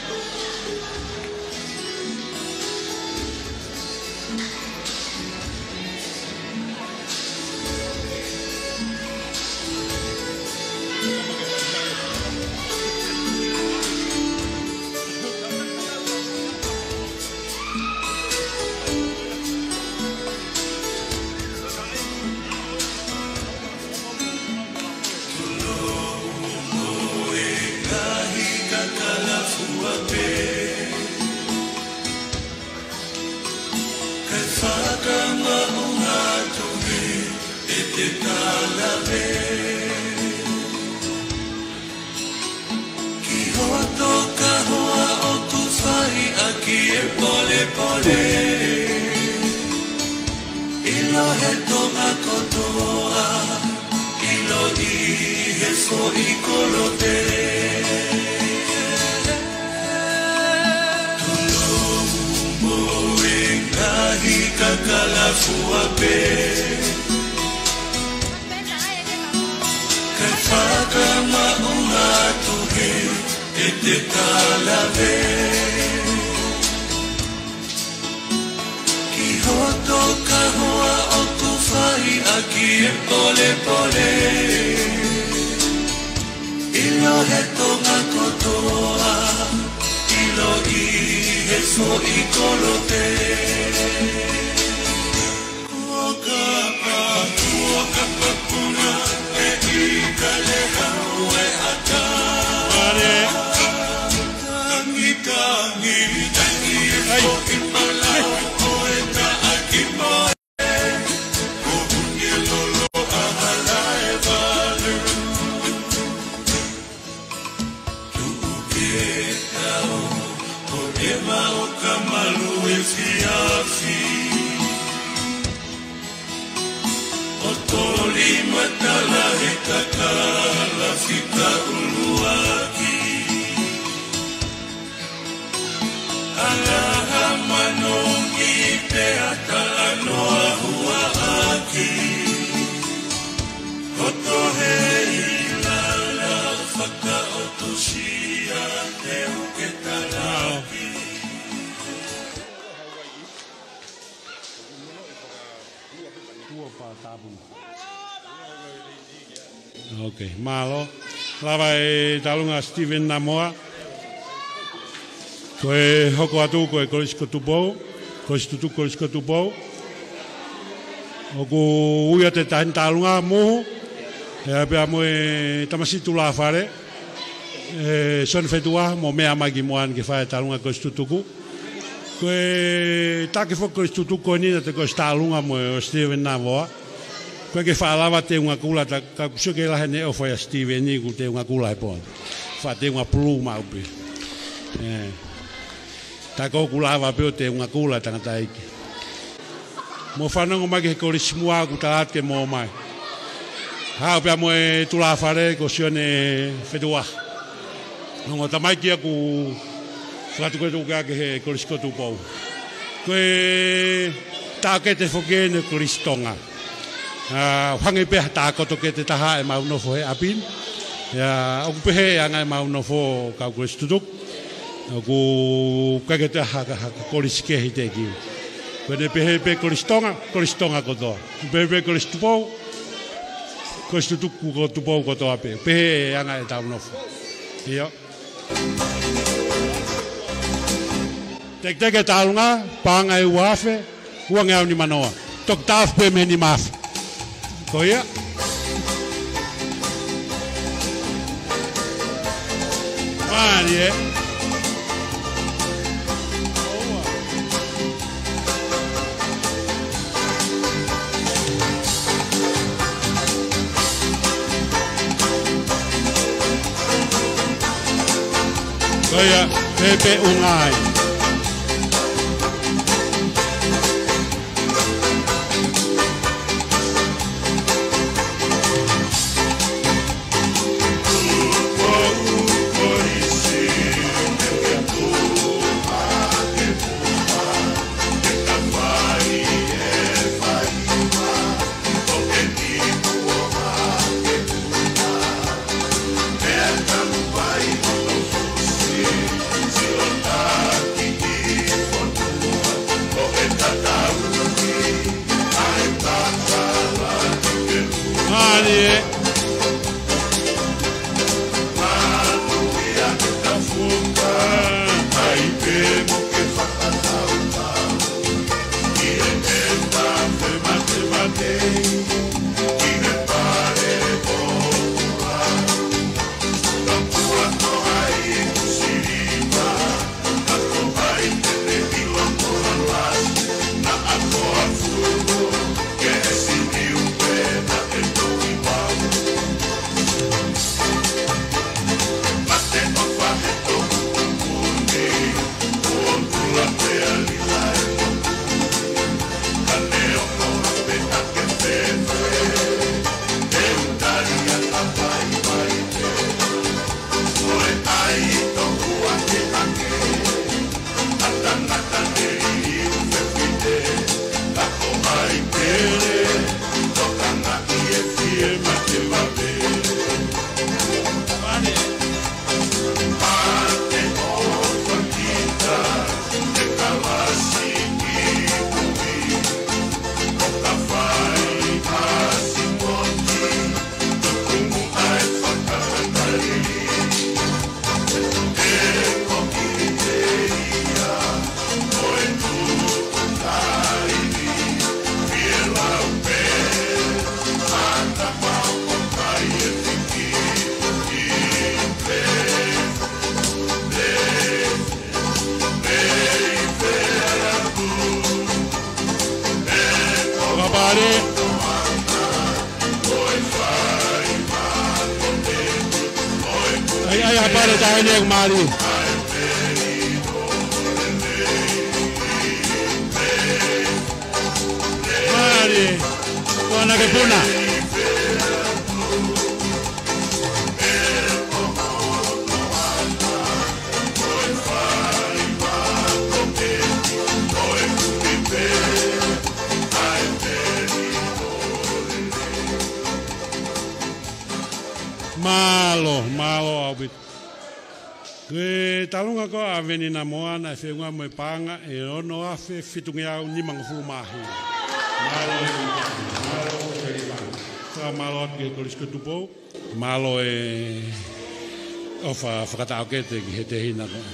Kae fakamaʻunga atu ē ʻete kalave ki hoto kahoa ʻoku fai ʻaki e polepole. ʻIlo he Tonga kotoa, ʻilo ʻi he foʻi kolope. Tulou mo e ngaahi kakala fua pē, kae fakamaʻunga atu ē ʻete kalave ki hoto kahoa ʻoku fai ʻaki e polepole. ʻIlo he Tonga kotoa, ʻilo ʻi he foʻi kolope. Kuo kapa, kuo kapa puna, ʻe ʻi kale hau e ata. Vale. Tangi, tangi, tangi, e foʻi palau ʻo e taʻaki mai. Ko ʻUni Lolo ʻa Halaevalu. Tuʻu ke tau, ko e maʻu ka malu e fiafi. ʻO toli matala he kakala fika ʻuluaki. Ala ha manongi pea talanoa huaʻaki. Hoto he ilala fakaʻotusia te u ke talaki. Ok, mālō. Lava e Tālunga Steven Namoa. Ko e hoko atu ko e Kolisi ko Tupou, Kolisi Tutuku Kolisi ko Tupou. ʻOku ui ʻa e Taʻahine Tālunga Muhu, ʻe, pea mo e tamasiʻi tulāfale, ʻe, Sione Fetuʻa, mo meʻa mai ki muʻa ni ke fai e Tālunga Kolisi Tutuku. Ko e taki foki Kolisi Tutuku ko eni naʻe Kolisi Tālunga mo e ʻo Steven Namoa. Ko e ke faʻa lava teunga kula ta, ka ʻoku sio ke lahi ʻene ʻofa ʻia Steven ni ʻoku teunga kula he pō ni. Faʻa teunga pulu maʻu pē. ʻE. Ta ko ʻoku lava pē ʻo teunga kula tangataʻeiki. Mou fanongo mai ki he kolisi muʻa ʻoku tala atu ke mou mai. Haʻu pea mo e tulāfale ko Sione Fetuʻa. Ongo tamaiki ʻoku fakatukutuku ake he Kolisi ko Tupou. Ko e taʻokete foki eni Kolisi Tonga. ʻA, hangē pē ha taʻokoto kete taha ʻemau nofo he ʻapi ni. ʻIa, ʻoku pehē ʻa e anga ʻemau nofo kau Kolisi Tutuku. ʻOku ʻikai ke toe ha, ha, ha kolisi kehe teʻeki. Ko ʻene pehē pē Kolisi Tonga, Kolisi Tonga kotoa. Pehē pē Kolisi Tupou, Kolisi Tutuku ko Tupou kotoa pē. Pehē ʻa e anga ʻetau nofo. ʻIo. Teketeke Tālunga, paʻanga ʻe ua afe, uangeau nimanoa. Toki taʻofi pē mei he nima afe. Ko ia. Mālie. Ko ia, pehē pē ʻunga ai. Mālie. Mālie. Ko ana ke puna. Mālō, mālō ʻaupito. Ko e talunga ko ē ʻa Veni Namoa naʻe feʻunga mo e paʻanga ʻe ono afe fitungeau nimangofulu mā hiva. Mālō e, mālō e, fakamālō atu ki he Kolisi ko Tupou. Mālō e ʻofa fakataʻokete ki he tehina ko ē.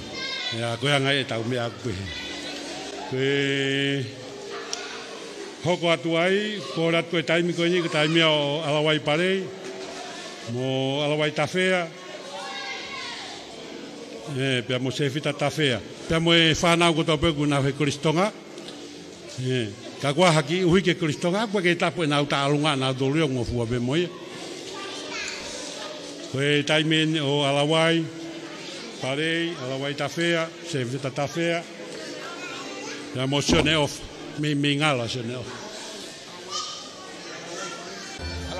ʻIa, ko e anga ʻetau meʻa ʻaku pehē. Ko e hoko atu ai, ko e ʻalu atu ko e taimi ko eni, ko e taimi ʻo ʻAlavai Palei, mo ʻAlavai Tafea, ē, pea mo Sefita Tafea. Pea mo e fānau kotoa pē ʻoku nau he Kolisi Tonga. Ē, ka ko e hā ke ʻuhi ki he Kolisi Tonga, ʻoku ʻikai ke tapu ʻenau taʻalunga, ʻenau tolu ʻo ngofua pē mo ia. Ko e taimi eni ʻo ʻAlavai Palei, ʻAlavai Tafea, Sefita Tafea. Pea mo Sione ʻOfa, mei, mei ngalo Sione ʻOfa.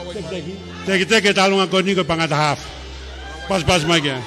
Teke, teke, teke talunga ko eni ko e paʻanga ʻe taha afe. Pasipasi mai ki ai.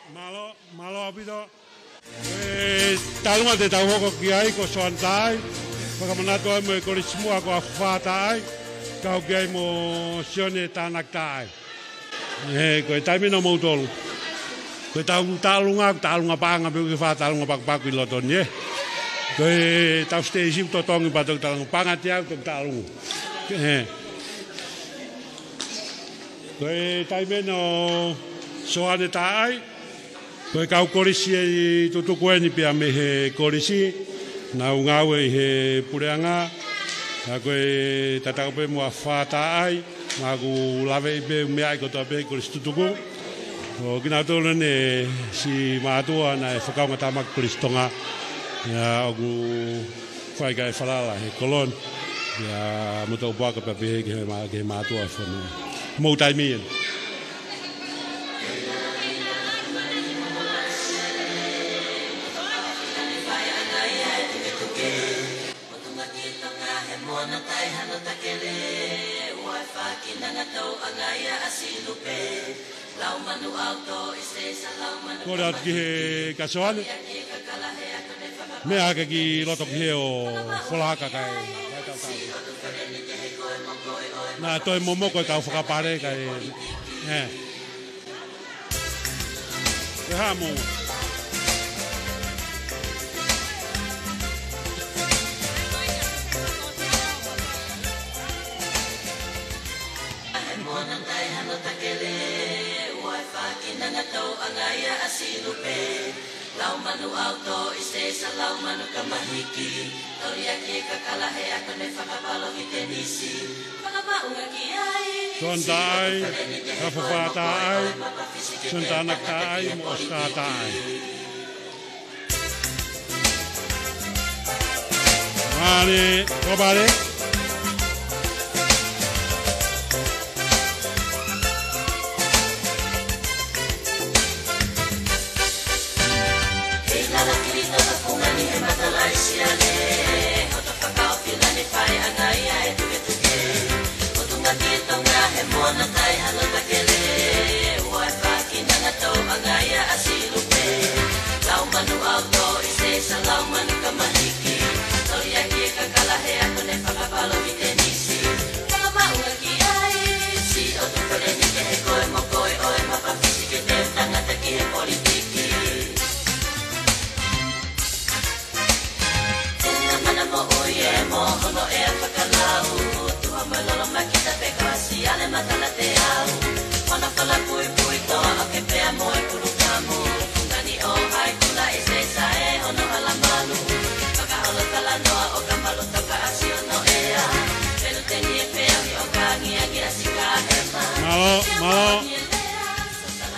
Mālō, mālō ʻaupito. E, talunga te tau hoko ki ai ko Soane Taʻai, fakamanatu ai mo e Kolisi Muʻa ko Afā Taʻai, kau ki ai mo Sione Tānaki Taʻai. Ē, ko e taimi eni ʻo moutolu. Ko ʻetau taʻalunga, taʻalunga paʻanga pē, ʻoku ʻikai ke fai ha taʻalunga pakupaku ʻi loto ni, ē. Ko ʻetau siteisi ʻoku totongi pē ʻetau taʻalunga, paʻanga ʻe teau ʻetau taʻalunga. Ē. Ko e taimi eni ʻo Soane Taʻai, ko e kau kolisi ʻe tutuku eni pea mei he kolisi, nau ngāue ʻi he puleʻanga, ʻa ia ko e tatau pē mo Afā Taʻai, naʻa ku laveʻi pē meʻa ʻi kotoa pē he kolisi tutuku. ʻO kinautolu eni siʻi mātuʻa naʻe fakaongo tamaki Kolisi Tonga, ʻa ia ʻoku fai ki ai e falala he kolo ni, ʻa ia mo e tau puaka pea pehē ki he mā-, ki he mātuʻa e fonua. Mou taimi eni. Kole atu ki he kasoane. Meʻa hake ki loto ki he ʻo folahaka kae. Naʻa toe momoko e kau fakapale kae. Ē. ʻE hamu. Soane Taʻai, Afā Taʻai, Sione Tānaki Taʻai, mo ʻOsitā Taʻai. Mālie, kole pale. Mālō, mālō.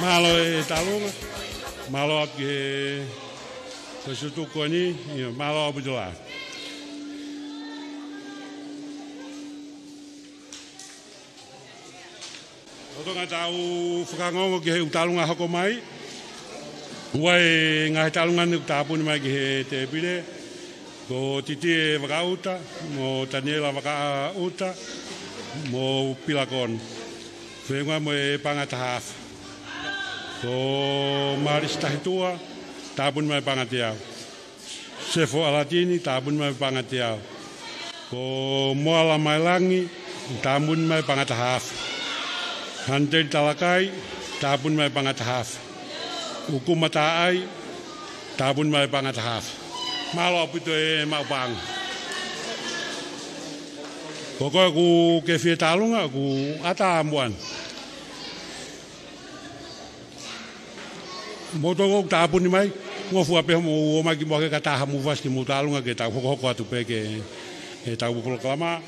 Mālō e Talunga. Mālō atu ki he, ki he tutuku ko eni, ʻio, mālō ʻaupito lā. Lolotonga ʻetau fakaongoongo ki he ʻū talunga hoko mai, ʻoku ʻi ai e ngaahi talunga ni ʻoku tāpuni mai ki he tēpile, ko Titie Vakaʻuta, mo Taniela Vakaʻuta, mo Pilakon. Fenua mo e paʻanga taha afe. Ko Malisi Tahitua, tāpuni mai paʻanga teau. Sefo ʻAlatini, tāpuni mai paʻanga teau. Ko Moala Maelangi, tāpuni mai paʻanga taha afe. Haniteli Talakai, tāpuni mai paʻanga taha afe. ʻUkuma Taʻai, tāpuni mai paʻanga taha afe. Mālō ʻaupito e maʻu paʻanga. Ko koe ʻoku ke fie talunga, ʻoku ʻatā muʻa eni. Mou toki ʻoku tāpuni mai, ngofua pē hoʻomou ō mai ki muʻa ke ka taha mou fasi ki mou talunga ke tau hokohoko atu pē ki heʻetau polokalama.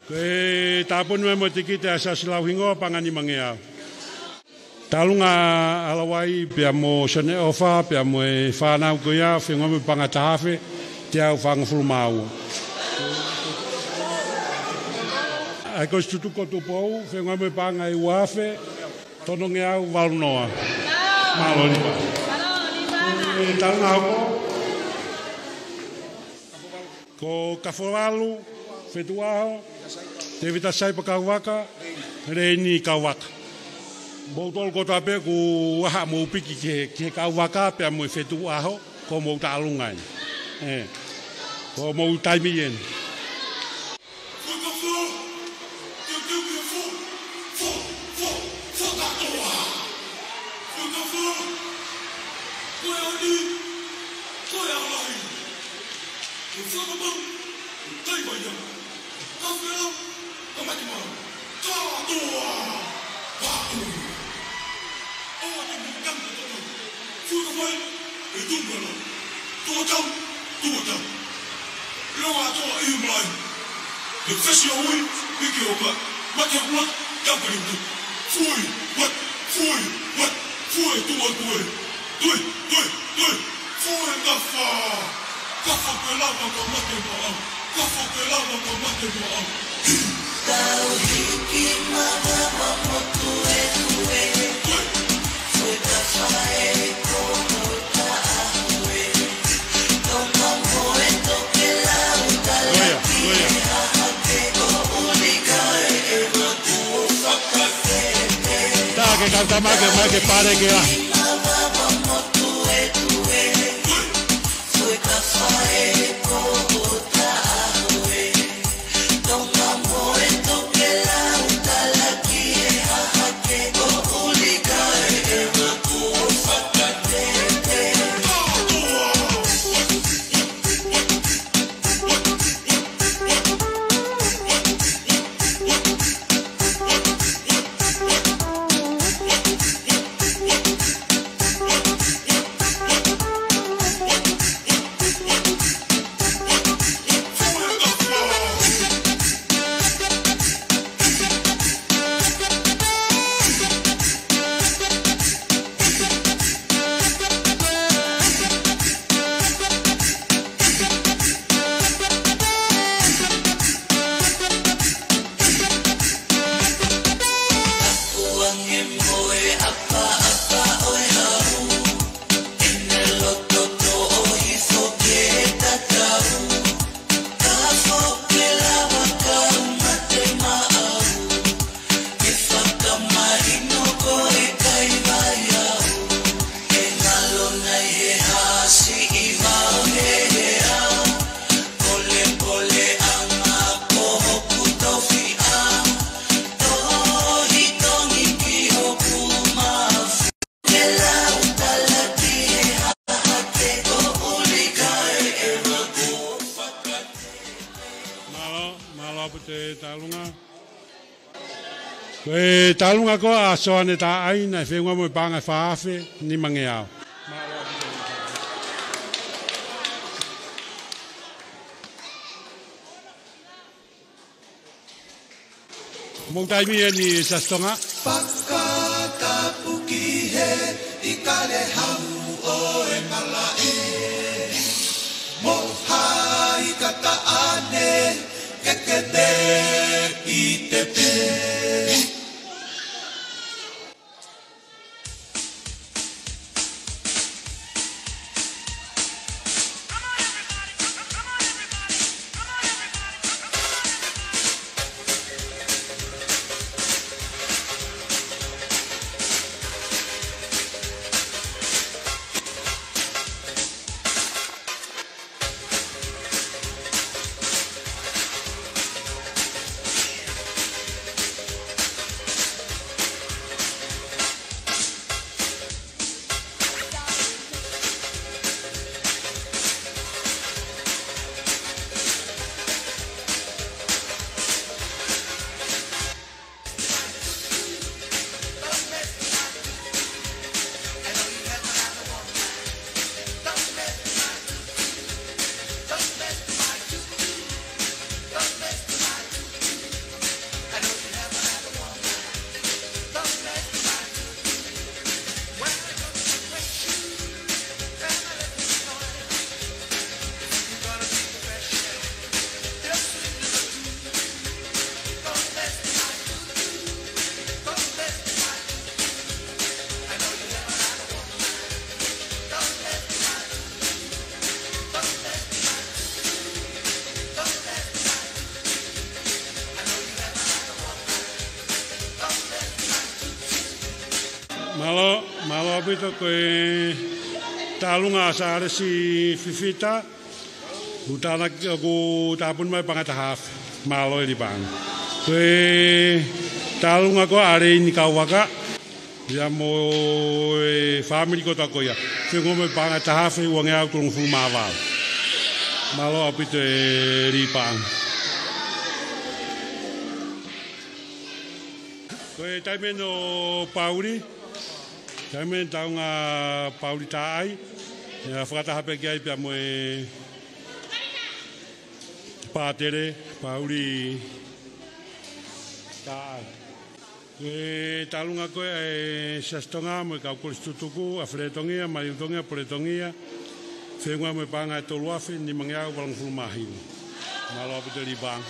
Ko e tāpuni mai mo e tikite ʻa Siaosi Lauhingoa, paʻanga nimangeau. Talunga ʻAlavai, pea mo Sione ʻOfa, pea mo e fānau ko ia, fenua mo e paʻanga taha afe, teau fāngofulu mā ua. ʻA ia ko e tutuku ko Tupou, fenua mo e paʻanga ʻe ua afe, tolungeau valu noa. Mālō Lipa. E talunga hoko. Ko Kafovalu Fetuʻuaho, Tevita Saipa Kauvaka, Leini Kauvaka. Mou tolu kotoa pē ʻoku ʻaha mou piki ki he, ki he Kauvaka pea mo e Fetuʻuaho, ko homou talunga eni. ʻE, ko homou taimi eni. Ko e whakapau, ko e taimaia, ka whela, ka mate mau, ka toa, ka ui. ʻO te mou tango toto, fuka wai, e tungana, tua tau, tua tau. Loa toa i mai, e fesi o ui, piki o ka, mate o ka, tau ka rintu. Fui, wat, fui, wat, fui, tua, tua. Tui, tui, tui. Fue kafa. Kafa ke lava ka mate maʻau. Kafa ke lava ka mate maʻau. Tau hiki mavava motu e tue. Tui. Fue kafa e kono taʻahue. Tonga mo e tokelau talaki e hahake ko ʻUlika e maku o fakafete. Tā ke kau tamake mai ke pare ke ahi. Ko e tālunga. Ko e tālunga ko ē ʻa Soane Taʻai naʻe fenua mo e paʻanga ʻe fā afe nimangeau. Mou taimi eni Siasi Tonga. Fakatapu ki he ʻIkale Hau ʻo e Malaʻe. Mo hai ka taʻane ke ke te ʻite pē. Mālō, mālō ʻaupito. Ko e tālunga ʻa Sālesi Fifita, ʻoku tānaki, ʻoku tāpuni mai paʻanga ʻe taha afe. Mālō e Lipaʻanga. Ko e tālunga ko ē ʻa Leini Kauaka, ia mo e fāmili kotoa ko ia. Fenua mo e paʻanga ʻe taha afe uangeau tolungofulu mā valu. Mālō ʻaupito e Lipaʻanga. Ko e taimi eni ʻo Pauli, taimi eni tālunga Pauli Taʻai, ia fakataha pē ki ai pea mo e pātele, Pauli Taʻai. Ko e tālunga ko ē ʻa e Siasi Tonga mo e kau kolisi tutuku, ʻa Feletongia, Malietotongia, Poletongia, fenua mo e paʻanga ʻe tolu afe nimangeau valungofulu mā hiva. Mālō ʻaupito Lipaʻanga.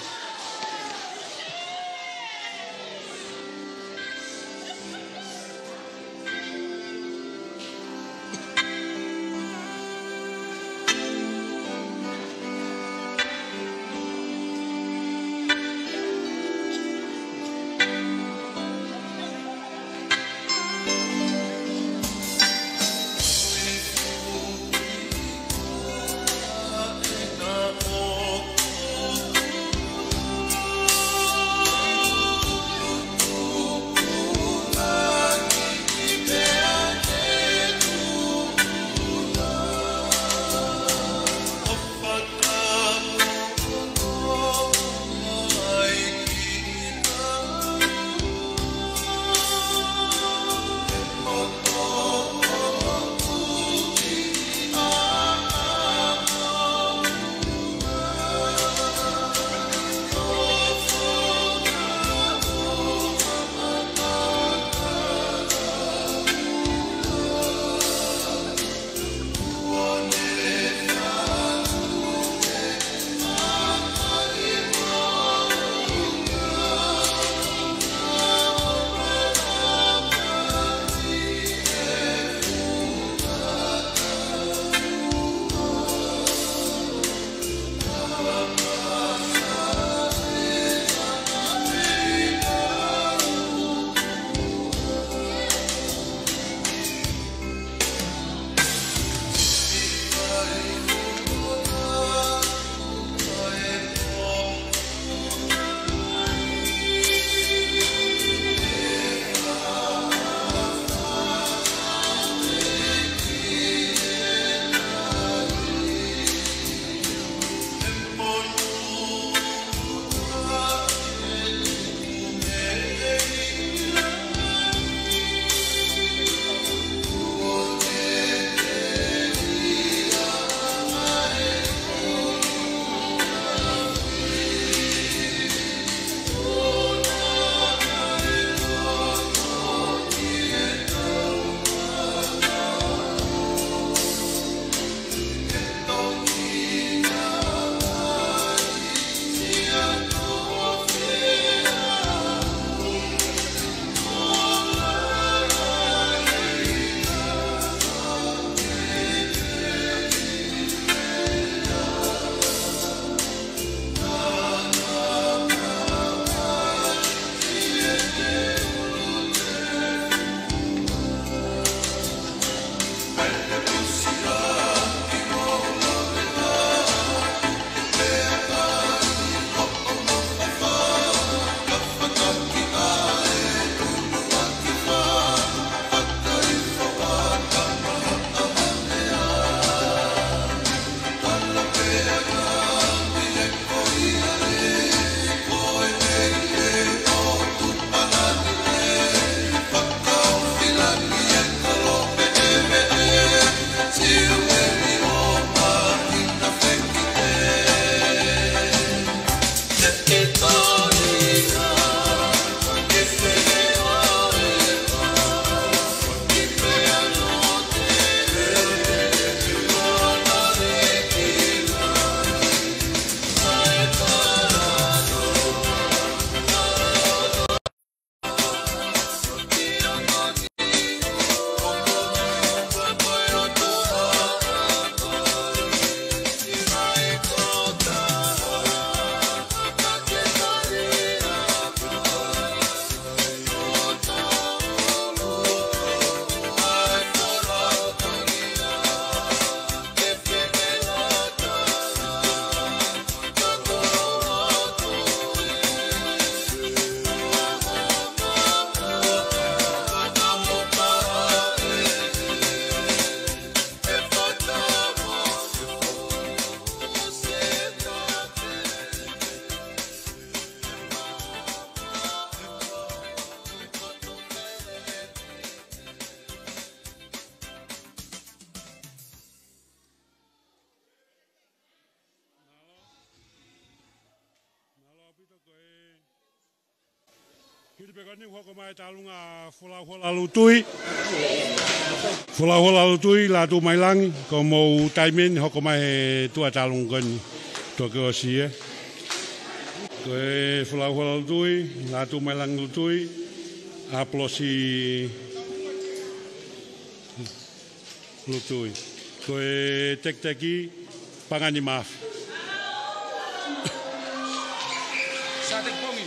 Hili pē ko eni hoko mai e tālunga Folau Hola Lutui. Folau Hola Lutui, Lātū Mailangi, ko homou taimi eni hoko mai he tuʻa tālunga ko eni. Tuʻa ke ʻosi ē. Ko e Folau Hola Lutui, Lātū Mailangi Lutui, ʻApolosi Lutui. Ko e tekiteki Pangani Mafe. Sa te pongi.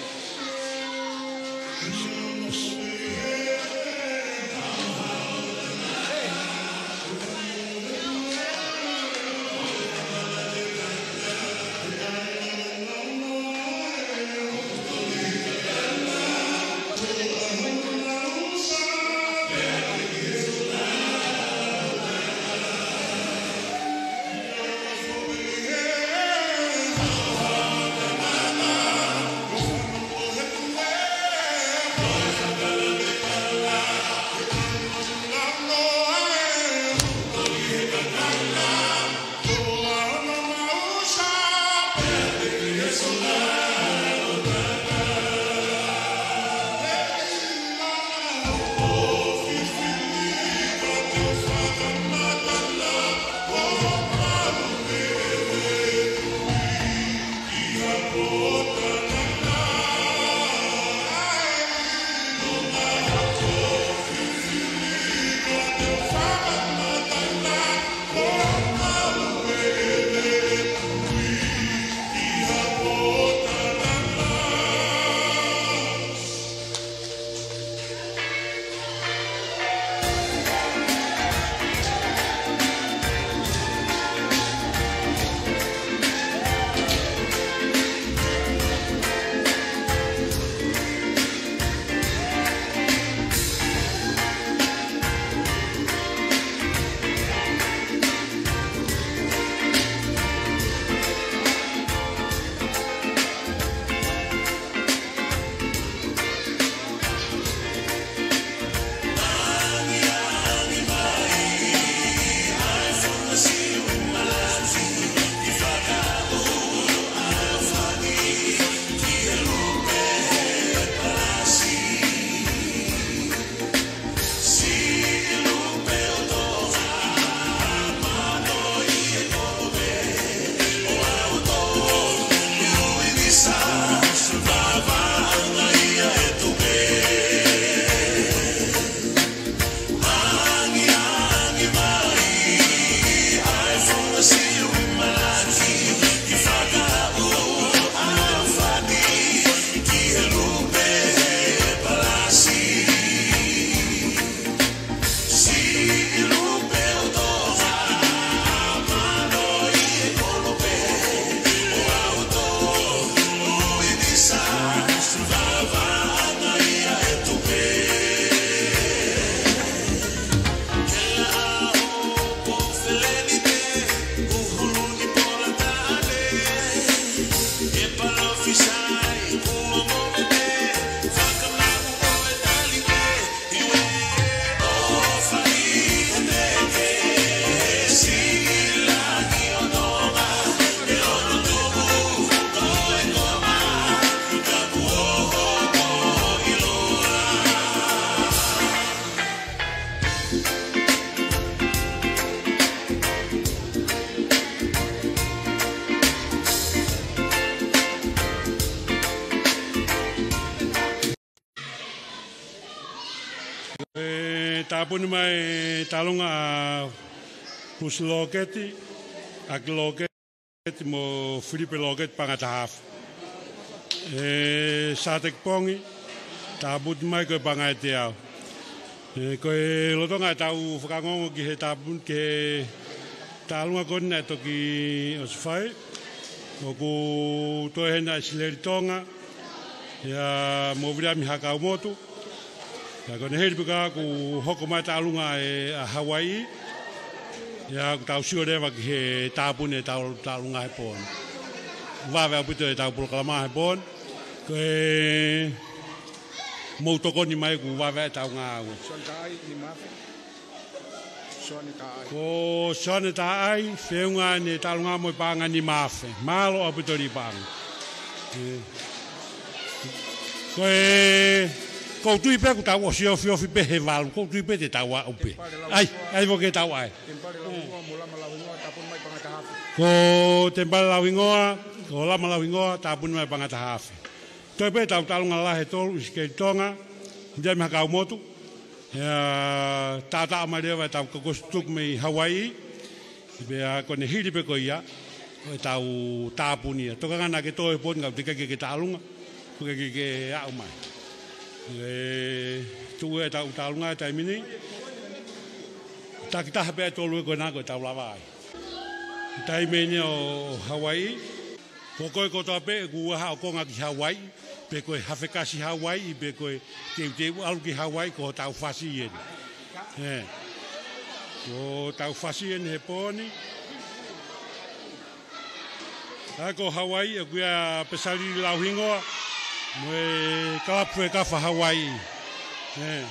ʻE tāpuni mai e tālunga ʻa Pusi Loketi, ʻAki Loketi mo Filipe Loketi, paʻanga taha afe. ʻE Sateki Pongi, tāpuni mai ko e paʻanga ʻe teau. ʻE, ko e lolotonga ʻetau fakaongoongo ki he tāpuni, ki he tālunga ko eni naʻe toki ʻosi fai, ʻoku toe hena ʻa Sileli Tonga, ia mo Viliami Hakaumotu. Ia ko ʻene hili pē ka kuo hoko mai e tālunga ʻa Hauaiʻi. Ia kuo tau sio leva ki he tāpuni ʻetau tālunga he pō ni. Vave ʻaupito ʻetau polokalama he pō ni. Ko e mou tokoni mai kuo vave ʻetau ngāue. Sione Taʻai, ni mafe. Sione Taʻai. Ko Sione Taʻai, feʻunga ʻene tālunga mo e paʻanga ni mafe. Mālō ʻaupito Lipaʻanga. ʻE. Ko e, ʻoku ou tui pē ʻoku tau ʻosi ofiofi pē he valu, ʻoku ou tui pē te tau aʻu pē. ʻAi, ʻai ʻoku ke tau ʻai. Ko Temipale Lauhingoa, ko Lama Lauhingoa, tāpuni mai pangataha afe. Toe pē tau taʻalonga lalahi ʻe tolu, ʻIsikeli Tonga, Viliami Hakaumotu, ʻa, tātā mai leva ʻetau kakosi tuku mei Hauaiʻi, pea ko ʻene hili pē ko ia, ʻo ʻetau tāpuni ia. Tokanga naʻa ke tō he pooni ka ʻoku teʻeki ke ke taʻalunga, ʻoku teʻeki ke aʻu mai. ʻE, tuʻu ʻetau taʻalunga he taimi ni. Takitaha pē ʻe tolu ē ko ena ko ʻetau lava ai. Taimi ni ʻo Hauaiʻi. Ko koe kotoa pē ʻoku ʻi ai haʻo konga ki Hauaiʻi, pe ko e hafekasi Hauaiʻi, pe ko e teuteu ʻalu ki Hauaiʻi, ko hotau fasi eni. ʻE. Ko hotau fasi eni he pooni. ʻA ia ko Hauaiʻi, ʻoku ʻi ai ʻa Pesalili Lauhingoa, mo e kalapu Fuekafa Hauaiʻi. ʻE.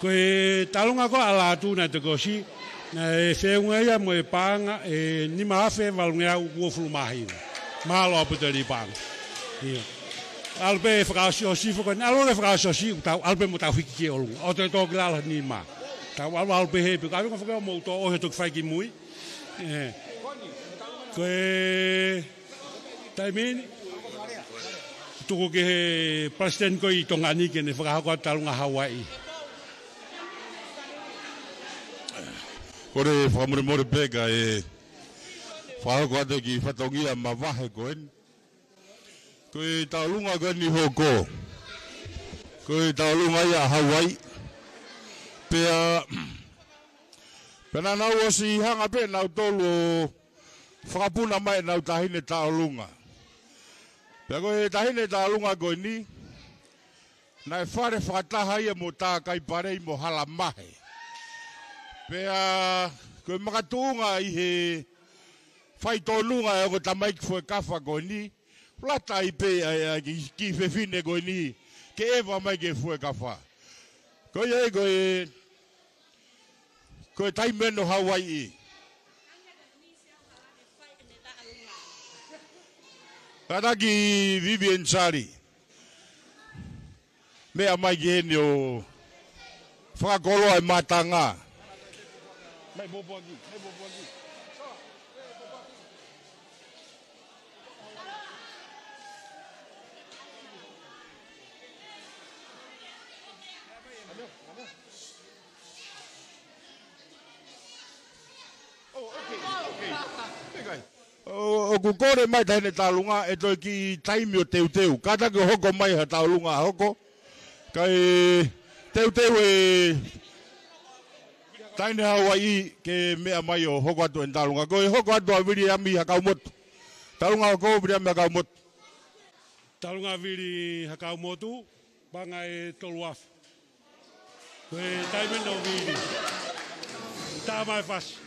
Ko e taʻalonga ko ē ʻa Lātū naʻe toki ʻosi, naʻe feʻunga ia mo e paʻanga ʻe nima afe valungeau uofulu mā hiva. Mālō ʻaupito e lī paʻanga. ʻIo. ʻAlu pē fakaʻosiʻosi, fakaʻosi, ʻalu pē fakaʻosiʻosi, ʻoku tau, ʻalu pē mo tau hiki ki ʻolunga. ʻO toe tō ki lalo nima. Tau ʻalu, ʻalu pē he, pe ka ʻave ko fakaʻo mo tō ʻo he toki fai ki mui. ʻE. Ko e taimi ni, tuku ki he palesiteni ko ē ʻi Tonga ni ke ne fakahoko atu taʻalonga Hauaiʻi. Kole fakamolemole pē kae fakahoko atu e kiʻi fatongia mavahe ko eni. Ko e taʻalonga ko eni hoko. Ko e taʻalonga ia ʻa Hauaiʻi. Pea, pea naʻa nau ʻosi hanga pē nautolu ʻo fakapuna mai ʻenau taʻahine taʻalonga. Pea ko e taʻahine taʻalonga ko eni, naʻe fale fakataha ia mo Tākaipalei mo Halamahe. Pea ko e makatuʻunga ʻi he faitōnunga ʻa e ongo tamaiki Fuekafa ko eni, lata ai pē ʻa e, ʻa e kiʻi, kiʻi fefine ko eni, ke ʻeva mai ki he Fuekafa. Ko ia ai ko e, ko e taimi eni ʻo Hauaiʻi. Kātaki Vivian Sali. Meʻa mai ki heni ʻo fakakoloa e mātanga. Mai pōpoaki, mai pōpoaki. ʻO, ʻoku kole mai taʻahine taʻalonga ʻe toe kiʻi taimi ʻo teuteu. Kātaki ʻo hoko mai ha taʻalonga ʻa hoko. Kae teuteu e taʻahine Hauaiʻi ke meʻa mai ʻo hoko atu ʻene taʻalonga. Ko e hoko atu ʻa Viliami Hakaumotu. Taʻalonga hoko Viliami Hakaumotu. Taʻalonga Vili Hakaumotu, paʻanga ʻe tolu afe. Ko e taimi eni ʻo Vili. Tā mai fasi.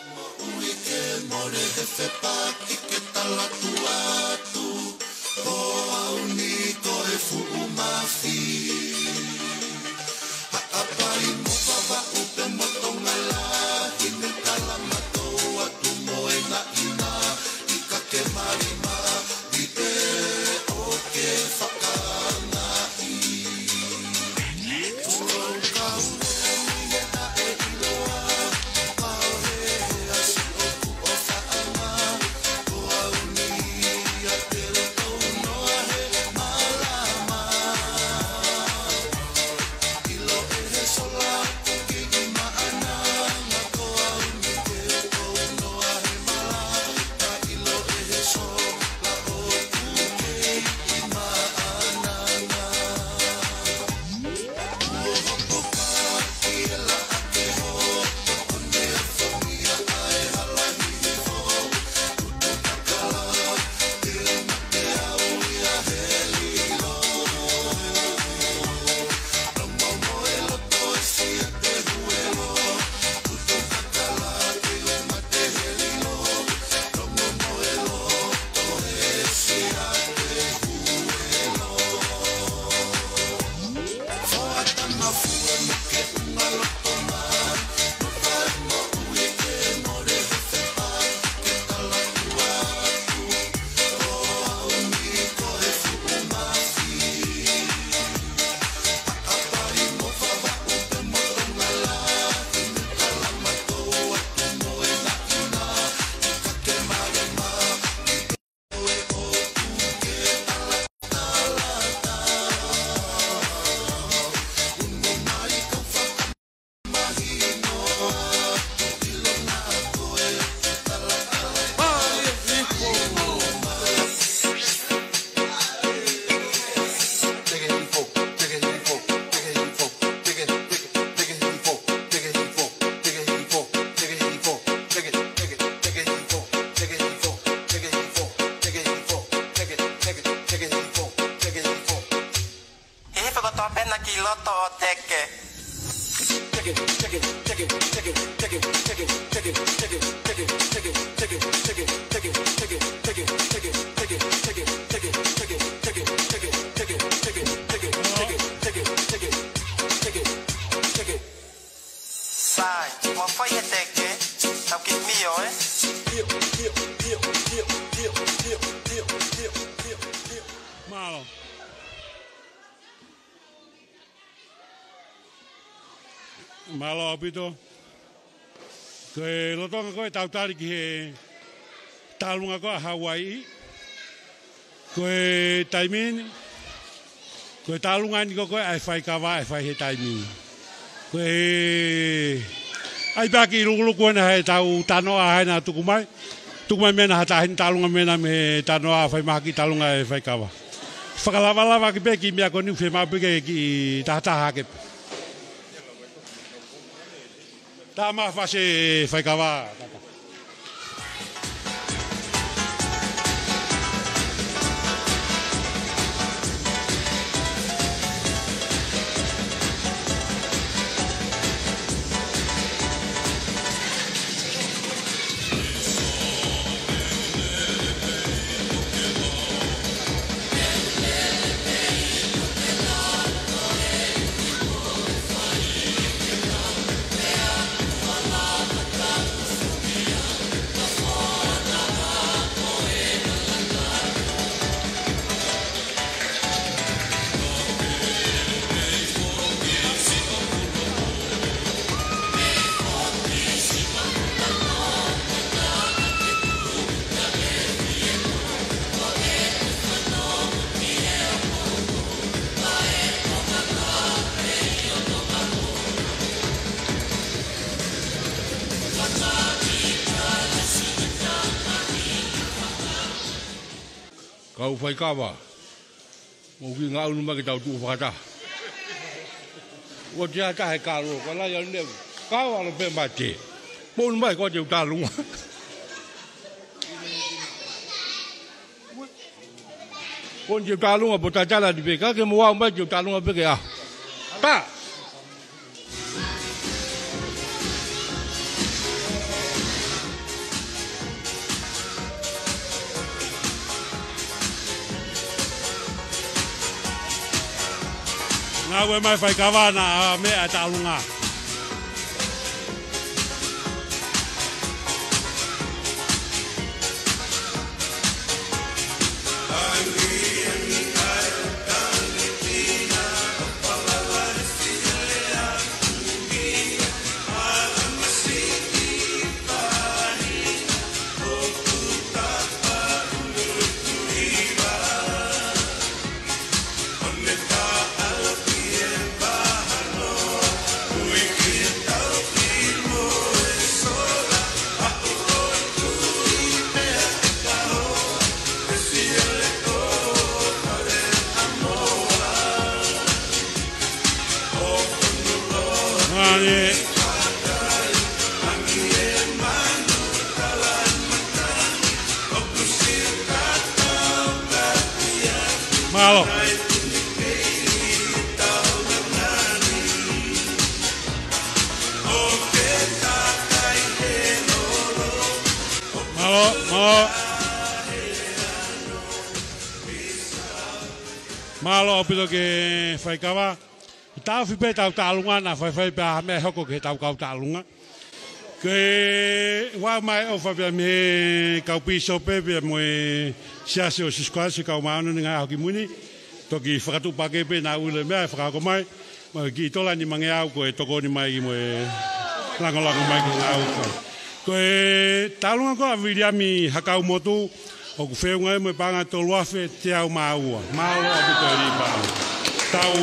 Moʻui ke mole he fepaki ke tala tuʻa atu. Ko au ni ko e fuʻu mafi. Haʻapai mo Vavaʻu pea mo Tonga lahi ne tala matou atu mo e naʻinaʻi ka ke mali ma. Loto ʻo Teke. Sai, mo fai he Teke, tau kiʻi mio, ē? Mālō. Mālō ʻaupito. Ko e lolotonga ko ē ʻetau tali ki he taʻalunga ko ē ʻa Hauaiʻi. Ko e taimi ni, ko e taʻalunga eni ko ē ʻa e faikava ʻe fai he taimi ni. Ko e ʻai pē ʻa e kiʻi lukuluku ena he ʻetau tanoa ʻa ena tuku mai. Tuku mai mei hena ha taʻahine taʻalunga mei hena mei he tanoa, fai mai ha kiʻi taʻalunga ʻa e faikava. Fakalavalava ki pē kiʻi meʻa ko eni, fiemaʻu pē ke kiʻi tahataha hake pē. Tama fasi faikava. Kau faikava, mou kiʻi ngaʻunu mai ke tau tuʻu fakataha. ʻOku ʻi ai ha taha ʻe kalo, ka lai ʻalu leva. Kau ʻalu pē mate. Mou ʻunu mai ko ʻete taʻalunga. Ko ʻete taʻalunga pea tatala ni pē, ka ke mou ʻalu mai ʻete taʻalunga pē ke ʻaho. Ta! Ngāue mai faikava naʻa meʻa taʻalunga. Mālō. Mālō, mālō. Mālō ʻaupito ki he faikava. Taʻofi pē ʻetau taʻalunga naʻa faifai pē ha meʻa hoko ki heʻetau kau taʻalunga. Ke ʻoatu mai ʻofa pea mei he kau pīsope pea mo e Siasi ʻo Sīsū Kalaisi ʻo e Kau Māʻoniʻoni ʻi he Ngaahi ʻAho Kimui Ni. Toki fakatuʻupakē pē naʻa ʻoku ʻilo e meʻa ʻe fakahoko mai. Mo e kiʻi tola ni mangeau ko e tokoni mai ki mo e langolango mai ki he ngāue ko ē. Ko e taʻalunga ko ē ʻa Viliami Hakaumotu, ʻoku feʻunga ia mo e paʻanga tolu afe teau mā ua. Mālō ʻaupito e lī paʻanga. Tau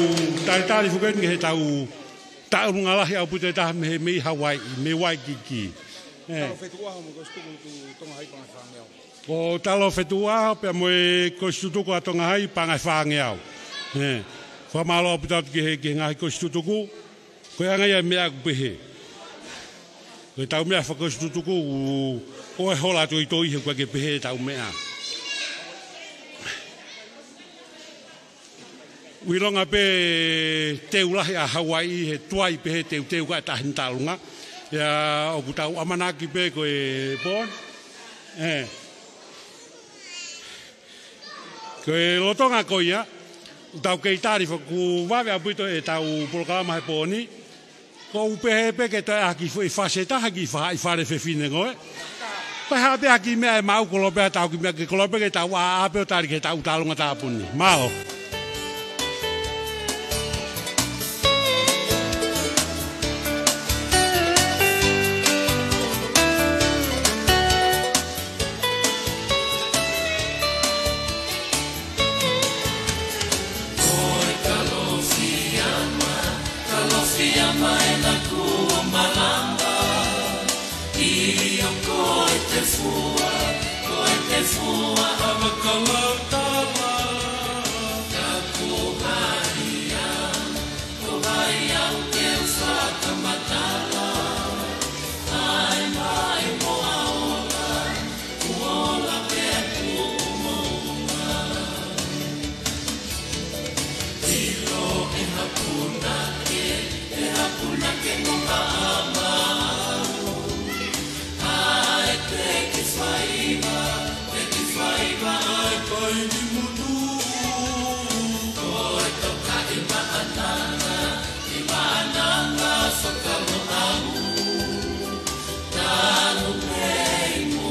talitali foki eni ki heʻetau taʻalunga lahi ʻaupito ʻe taha mei, mei Hauaiʻi, mei Waikiki. Ē. Talofetuʻuʻaho mo e Kolisi Tutuku Tonga Haʻi, paʻanga ʻe fāngeau. Ko Talofetuʻuʻaho pea mo e Kolisi Tutuku ʻa Tonga Haʻi, paʻanga ʻe fāngeau. Ē. Fakamālō ʻaupito atu ki he, ki he ngaahi kolisi tutuku. Ko e anga ia e meʻa ʻoku pehē. Ko ʻetau meʻa fakakolisi tutuku, ʻoku ʻi ai e hola toitoi he ʻoku ʻikai ke pehē ʻetau meʻa. ʻIlonga pē teu lahi ʻa Hauaiʻi he tuai pē he teuteu ka tahi ni tālunga. Ia ʻoku tau ʻamanaki pē ko e pō ni. ʻE. Ko e lolotonga ko ia, tau kei tali foki ʻoku vave ʻaupito ʻetau polokalama he pō ni. Ko u pehē pē ke toe ʻaki foʻi fasi ʻe taha ki faʻahi fale fefine ko ē. Pea haʻu pē ʻaki meʻa ʻe maʻu kolope ʻa tau ki meʻa ke kolope ke tau ʻā pē ʻo tali ke tau tālunga tāpuni. Mālō.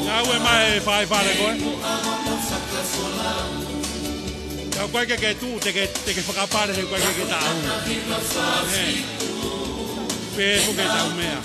Ngāue mai faifale ko ē. Ka ʻoku ʻikai ke ke tuʻu, te ke, te ke fakapale he ʻoku ʻikai ke ke taʻu. Ē. Pē ko ke tau meʻa.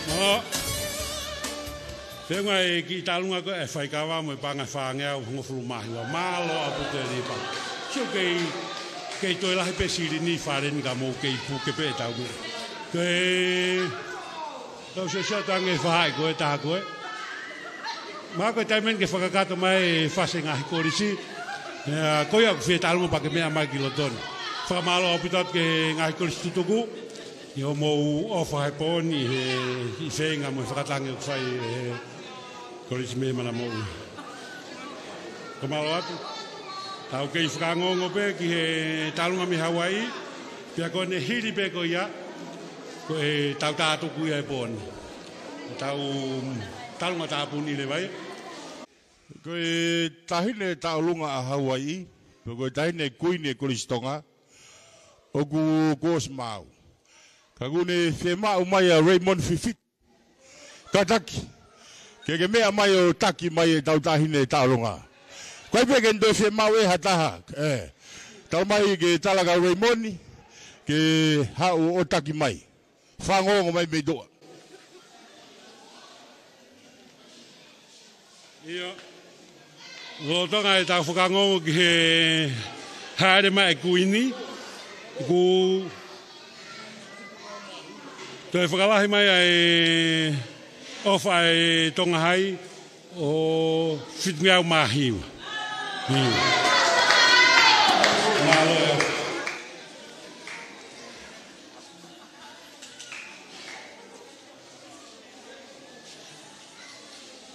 Mālō. Feʻunga e kiʻi tālunga ko ē ʻa e faikava mo e paʻanga ʻe fāngeau hongofulu mā hiva. Mālō ʻaupito e lipa. Sio kei, kei toe lahi pē silini fale ni ka mou kei puke pē ʻetau meʻa. Ko e, tau sio sio tange fahaʻi ko ē taha ko ē. Mahalo ko e taimi eni ke fakakakato mai e fasi e ngaahi kolisi. Ia, ko ia ʻoku fie tālunga pea ke meʻa mai ki loto ni. Fakamālō ʻaupito atu ki he ngaahi kolisi tutuku. ʻI hoʻomou ʻofa he pō ni he, he feinga mo e fakatangi ʻoku fai ʻe he Kolisi mei Manamoʻui. Fakamālō atu. Tau kei fakaongoongo pē ki he tālunga mei Hauaiʻi, pea ko ʻene hili pē ko ia, ko e tau tātuku ia he pō ni. Tau tālunga tāpuni leva ia. Ko e taʻahine tauʻolunga ʻa Hauaiʻi, pe ko e taʻahine kuini e Kolisi Tonga, ʻoku kuo ʻosi maau. Ka kuo ne fiemaʻu mai ʻa Raymond Fifita, kātaki, ke ke meʻa mai ʻo taki mai e tau taʻahine tauʻolunga. Ko ai pē ke ne toe fiemaʻu ʻe ha taha, ē. Tau mai ke tala kia Raymond, ke haʻu ʻo taki mai. Fakaongoongo mai mei tuʻa. ʻIo. Lolotonga ʻetau fakaongoongo ki he hāʻele mai e kuini, ʻoku toe fakalahi mai ʻa e ʻofa ʻa e Tonga Hai ʻo fitungeau mā hiva. ʻIo. Mālō.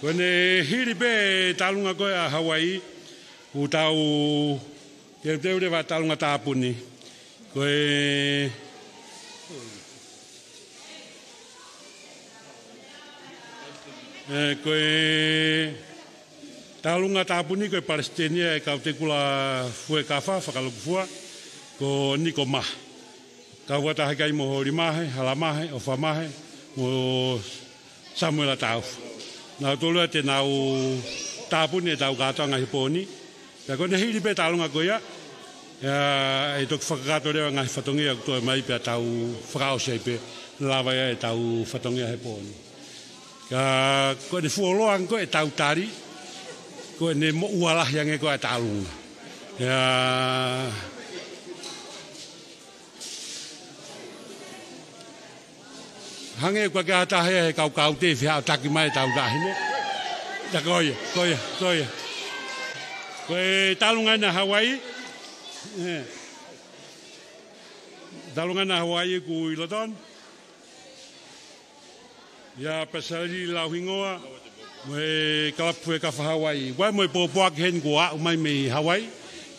Ko ʻene hili pē e tālunga ko ē ʻa Hauaiʻi, ʻoku tau teuteu leva tauʻolunga tāpuni. Ko e, ē, ko e tauʻolunga tāpuni ko e palesiteni ʻa e kau Tekula Fuekafa Fakalukufua, ko Niko Mahe. Kau fakataha ki ai mo Holi Mahe, Hala Mahe, ʻOfa Mahe, mo Samuela Taufa. Nautolu ia te nau tāpuni ʻetau kātoanga he pō ni. Pea ko ʻene hili pē e taʻalonga ko ia, ʻe, ʻe toki fakakakato leva e ngaahi fatongia ʻoku toe mai pea tau fakaʻosi ai pē, lava ia ʻetau fatongia he pō ni. Ka ko ʻene fuoloa ange ko ē ʻetau tali, ko ʻene moʻua lahi ange ko ē e taʻalonga. ʻIa, hangē ʻoku ʻikai ke ʻi ai ha taha ia he kau kaute ʻe fie haʻu ʻo taki mai ʻetau taʻahine. ʻIa, ko ia, ko ia, ko ia. Ko e taʻalonga ʻena Hawaiʻi. ʻE. Taʻalonga ʻena Hawaiʻi ʻoku ʻi loto ni. ʻIa Pesaleli Lauhingoa, mo e kalapu Fuekafa Hawaiʻi. Ko e mo e pōpoaki heni kuo aʻu mai mei Hawaiʻi,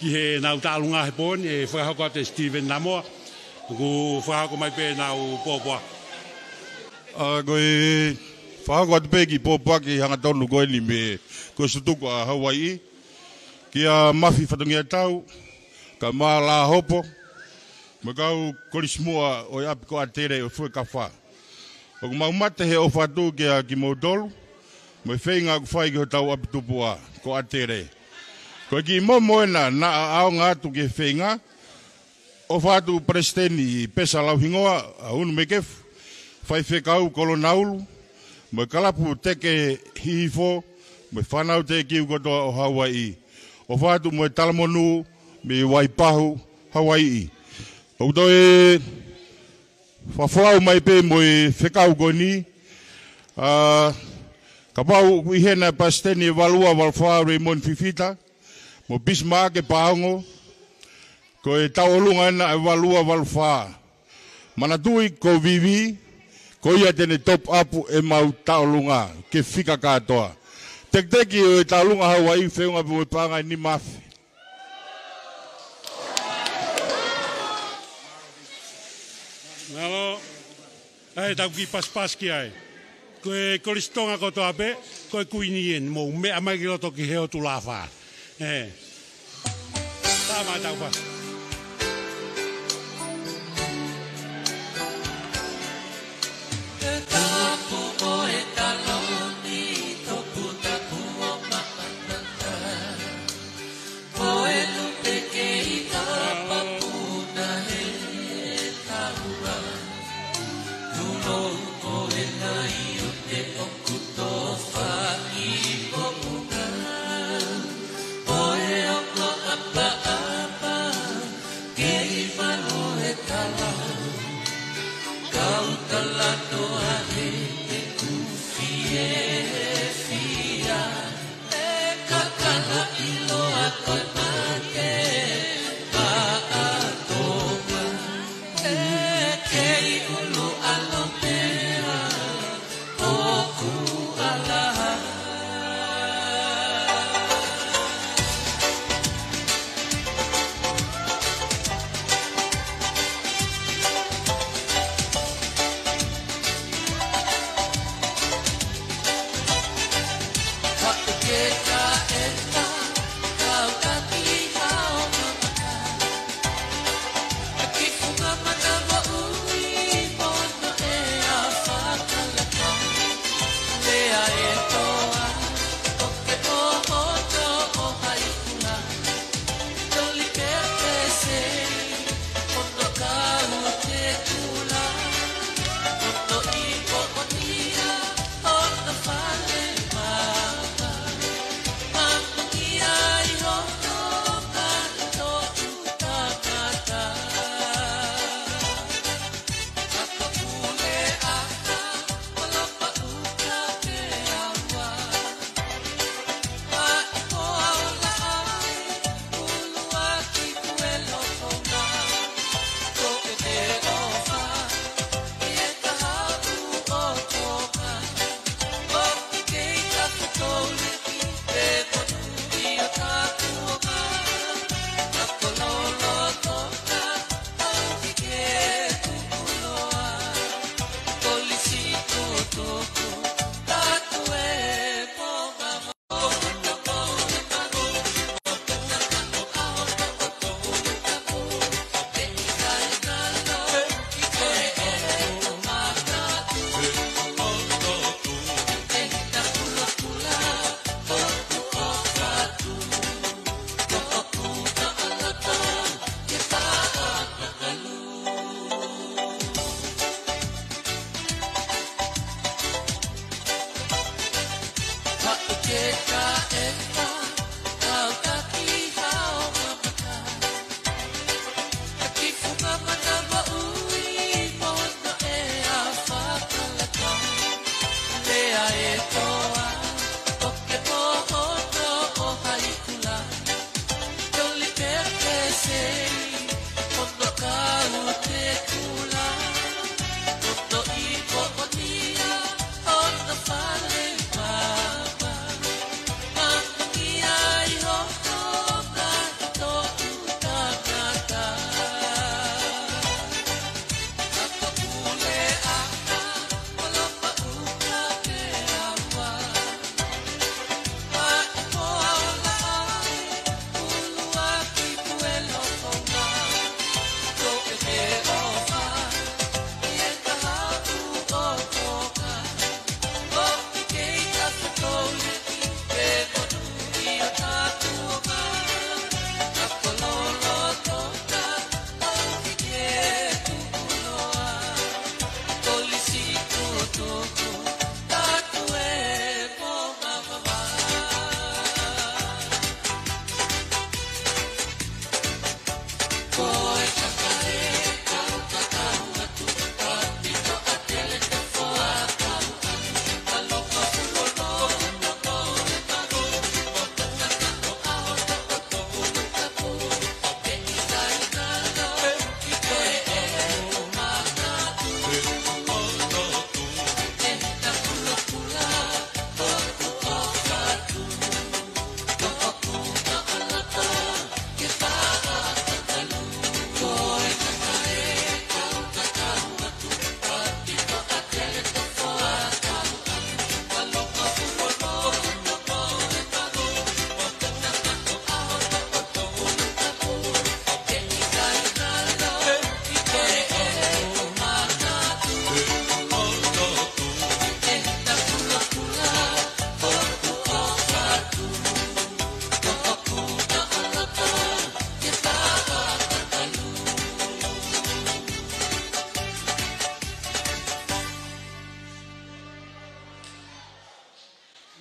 ki heʻenau taʻalonga he pō ni, ʻe fakahoko atu ʻe Steven Namoa, ʻoku fakahoko mai pē ʻenau pōpoaki. ʻA, ko e fakahoko atu pē kiʻi pōpoaki hangatonu ko eni mei he Kolisi Tutuku ʻa Hawaiʻi, kia Mafi Fatongiatau, kae ʻumaʻā Lahopo, mo e kau kolisi muʻa ʻo e ʻapi ko ʻAtele ʻo Fuekafa. ʻOku mau mate he ʻofa atu kia kimoutolu, mo e feinga ʻoku fai ki hotau ʻapi tupuʻa ko ʻAtele. Ko e kiʻi momo ʻena naʻa ʻaonga atu ki he feinga, ʻofa atu Palesiteni Pesa Lauhingoa, ʻa Unu Mekefu, Faifekau Kolonaulu, mo e kalapu Teke Hihifo, mo e fānau Teʻekiu kotoa ʻo Hawaiʻi. ʻOfa atu mo e talamonū mei Waipahu, Hawaiʻi. ʻOku toe fakafolau mai pē mo e fekau ko eni, ʻa, kapau ʻoku ʻi hena Palesiteni ʻe valu ua valu fā Raymond Fifita, mo Bismarck Paongo, ko e tauʻolunga ʻena ʻe valu ua valu fā. Manatuʻi ko Vivi, ko ia te ne top up ʻemau tauʻolunga ke fika kātoa. Tekiteki ʻo e taʻalonga Hawaiʻi feʻunga pē mo e paʻanga ʻe nima afe. Mālō. ʻAi, tau kiʻi pasipasi ki ai. Ko e Kolisi Tonga kotoa pē, ko e Kuini eni, mou meʻa mai ki loto ki he ʻotu lāfā. ʻE. Tā mai tau pasi.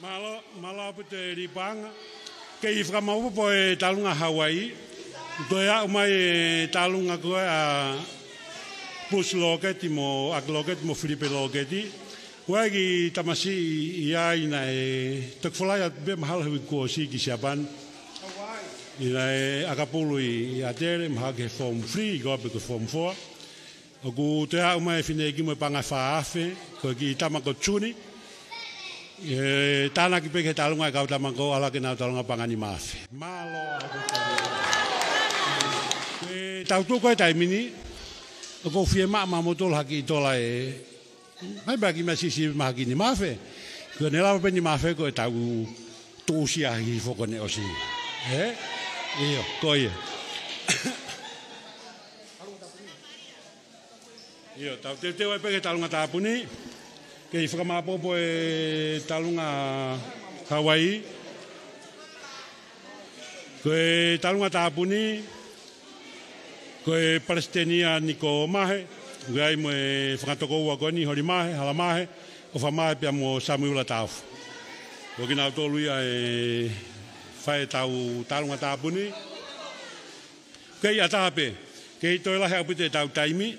Mālō, mālō ʻaupito e Lipaanga. Kei fakamaopoopo e tālunga Hauaiʻi. Toe aʻu mai e tālunga ko ē ʻa Pusi Loketi mo ʻAki Loketi mo Filipe Loketi. Ko e kiʻi tamasiʻi ia naʻe toki folahi atu pē mahalo he uike kuo ʻosi ki Siapani. Naʻe ʻakapulu ʻi, ʻi ʻAtele, mahalo ki he form three, ʻikai ko e form four. ʻOku toe aʻu mai e fineʻeiki mo e paʻanga ʻe fā afe, ko e kiʻi tama ko Juni. ʻE tānaki pē ki he tālunga e kau tama ko ē, ʻalu hake ʻenau tālunga paʻanga nima afe. Mālō ʻaupito. Ko e tau tuʻu ko ē he taimi ni, ʻoku ou fiemaʻu maʻamoutolu ha kiʻi tola ē. Hai pē ha kiʻi meʻa siʻisiʻi mahalo ki he nima afe. Ko ʻene lava pē nima afe ko e tau tuʻusi ʻa Hihifo kuo ne ʻosi. Ē? ʻIo, ko ia. ʻIo, tau teuteu ai pē ki he tālunga tāpuni. Kei fakamaopoopo e tālunga Hauaiʻi. Ko e tālunga tāpuni, ko e Palesiteni ʻa Niko Mahe, ʻoku ʻi ai mo e fanga tokoua ko eni, Holi Mahe, Hala Mahe, ʻOfa Mahe pea mo Samiula Taufa. Ko kinautolu ia ʻe fai ʻetau tālunga tāpuni. Kei ʻatā pē, kei toe lahi ʻaupito ʻetau taimi,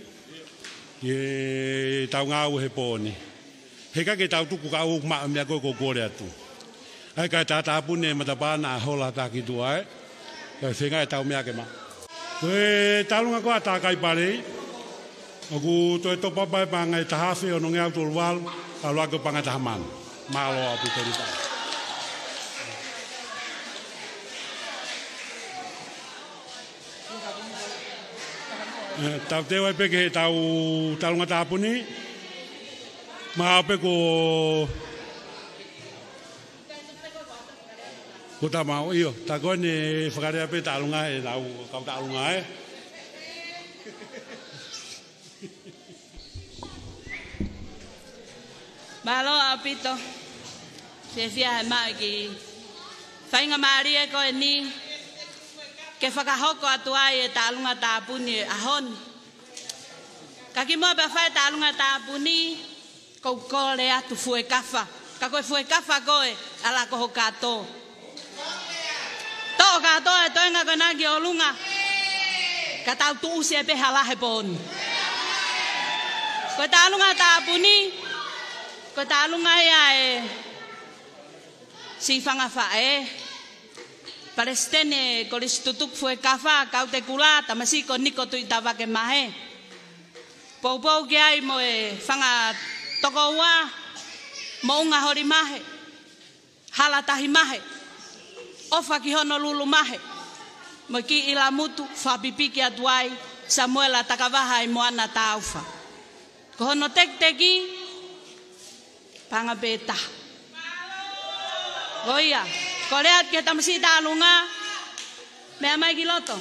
ʻi heʻetau ngāue he pō ni. He ʻikai ke tau tuku kae ʻoua ʻe maʻu e meʻa ko ē ʻoku ou kole atu. ʻAi kae tātāpuni e matapā naʻa hola taki tuʻa ē. Kae feinga ʻetau meʻa ke maʻu. Ko e tālunga ko ē ʻa Takai Palei, ʻoku toe top up ai e paʻanga ʻe taha afe onongeau tolu valu, ʻalu hake ko e paʻanga ʻe taha mano. Mālō ʻaupito Lipaanga. ʻE, tau teuteu ai pē ki heʻetau tālunga tāpuni. Mahalo pē ko, ko tama ʻo ʻio, tā ko eni fakalea pē tālunga ʻe lau kau tālunga ē. Mālō ʻaupito. Fiefia he maʻu e kiʻi faingamālie ko eni ke fakahoko atu ai e tālunga tāpuni e ʻaho ni. Ka kimuʻa pea fai e tālunga tāpuni, ʻoku ou kole atu Fuekafa. Ka ko e Fuekafa ko ē, ʻalu ko ho kato. Toʻo kātoa e toenga ko ena ki ʻolunga. Ka tau tuʻusi pē hala he pō ni. Ko e tālunga tāpuni, ko e tālunga ia ʻa e siʻi fanga faʻē, Palesiteni Kolisi Tutuki Fuekafa, Kautekula, tamasiʻi ko Niko Tuʻitavake Mahe. Poupou ki ai mo e fanga tokoua, Moʻunga Holi Mahe, Hala Tahi Mahe, ʻOfa ki Honolulu Mahe, mo e kiʻi ʻIlamutu, fakapipiki atu ai, Samuela Takavaha ʻi Moana Taufa. Ko hono tekiteki, paʻanga pē taha. Ko ia, kole atu ki he tamasiʻi tālunga, meʻa mai ki loto.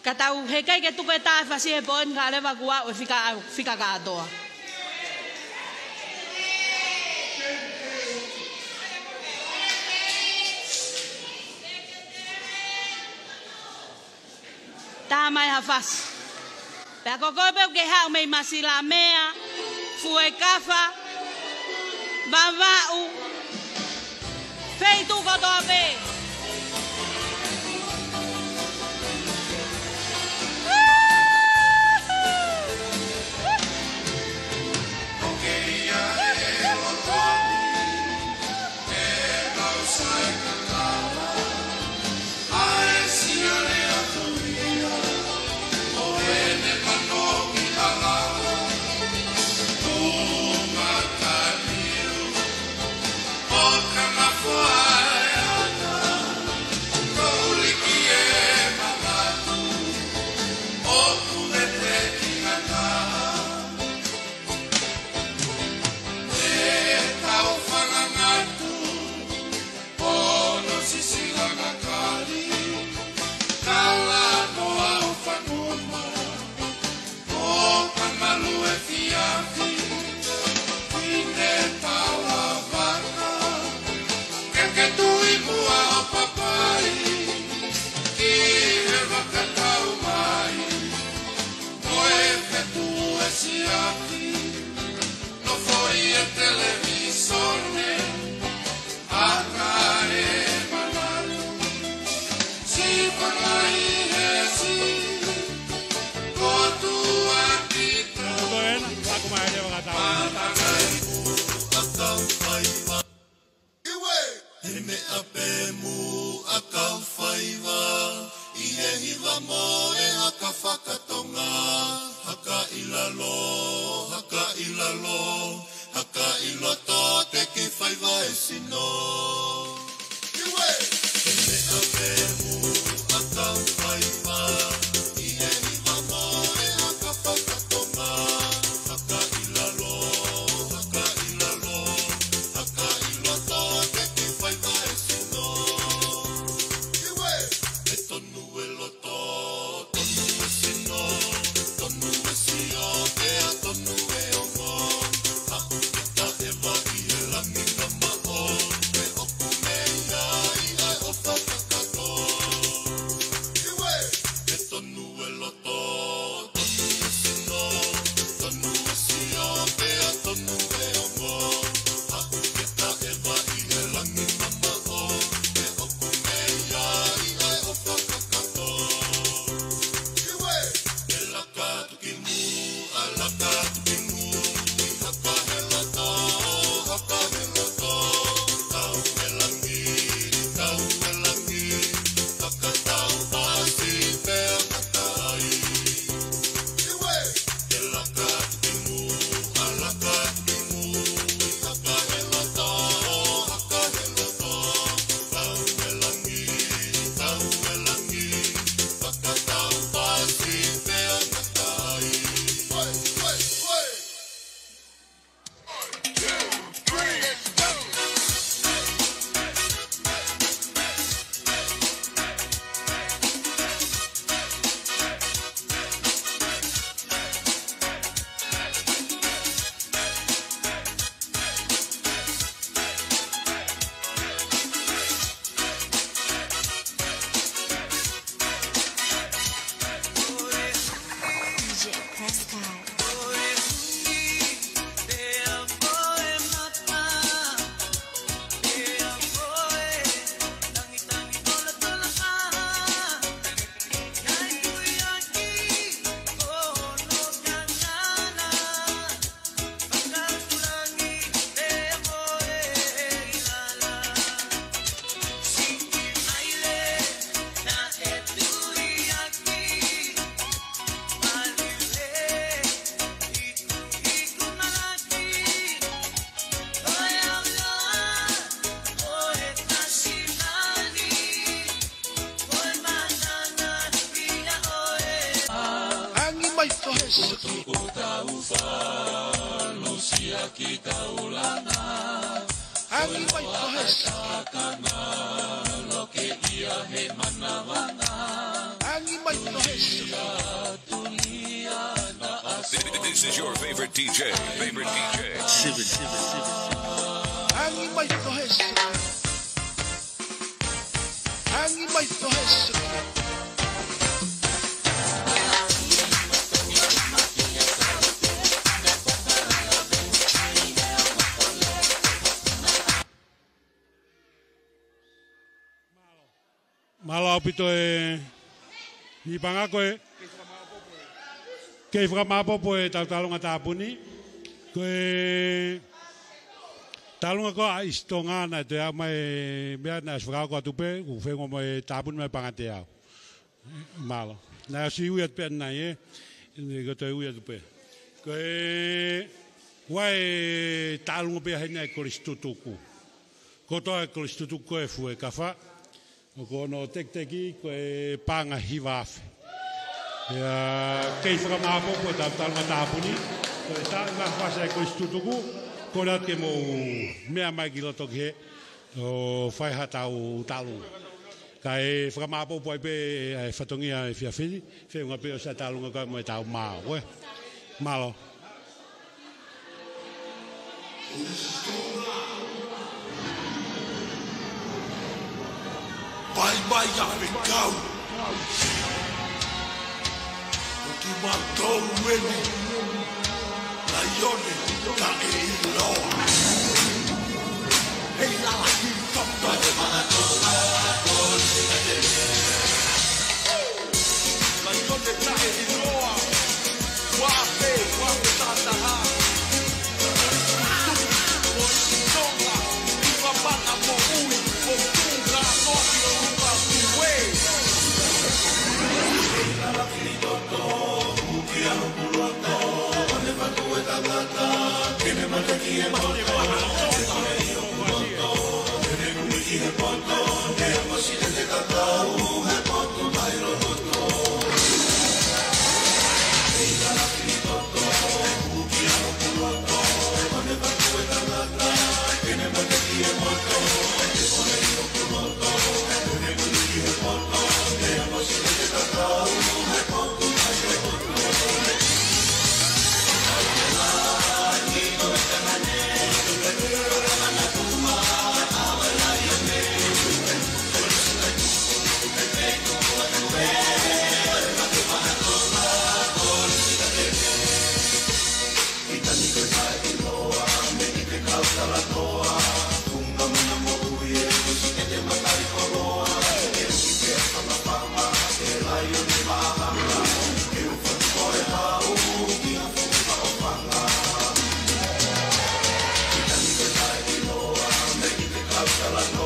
Ka tau heʻikai ke tuku e tā e fasi he pō ni kae ʻoua leva kuo aʻu e fika, fika kātoa. Tā mai ha fasi. Pea ko koe pē ʻoku ke haʻu mei Masilamea, Fuekafa, Vavaʻu, feituʻu kotoa pē. Ko e fetuʻu e siʻaki, nofo ʻi he televīsone, ʻaka e manatu, siʻi fanga ʻi he siʻi, ko tuʻa kita. Ko ena, ako mai leva ka tau. Mananga i muʻa kau faiva. He meʻa pē muʻa kau faiva, ʻi he hiva mo e haka fakatonga, haka ʻi lalo, haka ʻi lalo, haka ʻi loto te ke faiva e sino. He meʻa pē muʻa kau faiva, ʻi he hiva mo e haka fakatonga, haka ʻi lalo, haka ʻi lalo, haka ʻi loto te ke faiva e sino. He tonu e loto, tonu e sino, tonu e sio, pea tonu e ongo. Haʻu ke taʻe vā Angi mai Tohesa. Angi mai Tohesa. This is your favorite D J. Favorite D J. Angi mai Tohesa. Angi mai Tohesa. Mālō ʻaupito e Liʻi Paʻanga ko e. Kei fakamāpopo e taʻu talunga tāpuni. Ko e talunga ko ia ʻa ʻIsi Tonga naʻe toe aʻu mai e meʻa naʻe ʻosi fakaako atu pē, ʻoku feinga mo e tāpuni mai Paʻanga Teau. Mālō. Naʻe ʻosi ui atu pē ʻanenai ē. Ko e toe ui atu pē. Ko e ua e talunga pē ʻa heni ʻa e Kolisi Tutuku. Ko e toa e Kolisi Tutuku ko e Fuekafa. ʻOku hono tekiteki ko e paʻanga hiva afe. ʻIo, kei fakamāpopo e taʻu talunga tāpuni. Ko e taʻu ʻe fasi e Kolisi Tutuku. Ko e ʻatā ke mou meʻa mai ki loto ki hē ʻo fai haʻatau talunga. Kae fakamāpopo ai pē e fatongia e fiafili, feinga pē ʻo sai talunga ka mo e taʻu mā ue. Mālō. Bye bye, ʻAfekau. Ko kimautolu eni, laione taʻeʻiloa. Hei lala ki toto. Laione taʻeʻiloa. Ua pē, ua pē tataha. Tuku, ko ʻIsi Tonga, ua mana moʻui, ko Tonga, ko ʻIo Luka, Tuē.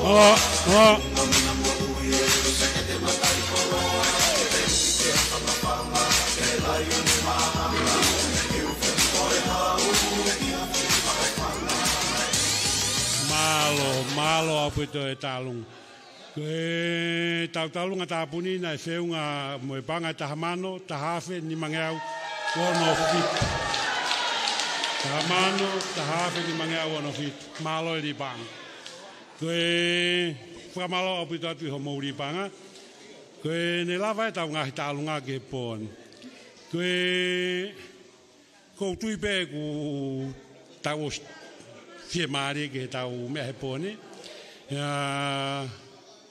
Mālō, mālō. Mālō, mālō ʻaupito e talunga. Ko e taʻu talunga tāpuni naʻe feʻunga mo e paʻanga ʻe taha mano, taha afe, nimangeau, ono fitu. Taha mano, taha afe, nimangeau, ono fitu. Mālō e Liʻi Paʻanga. Ko e fakamālō ʻaupito atu ʻi hoʻomou Liʻi Paʻanga. Ko ʻene lava ʻetau ngaahi talunga ki he pō ni. Ko e ʻoku ou tui pē kuo tau ʻosi fiemālie ki heʻetau meʻa he pō ni. ʻIa,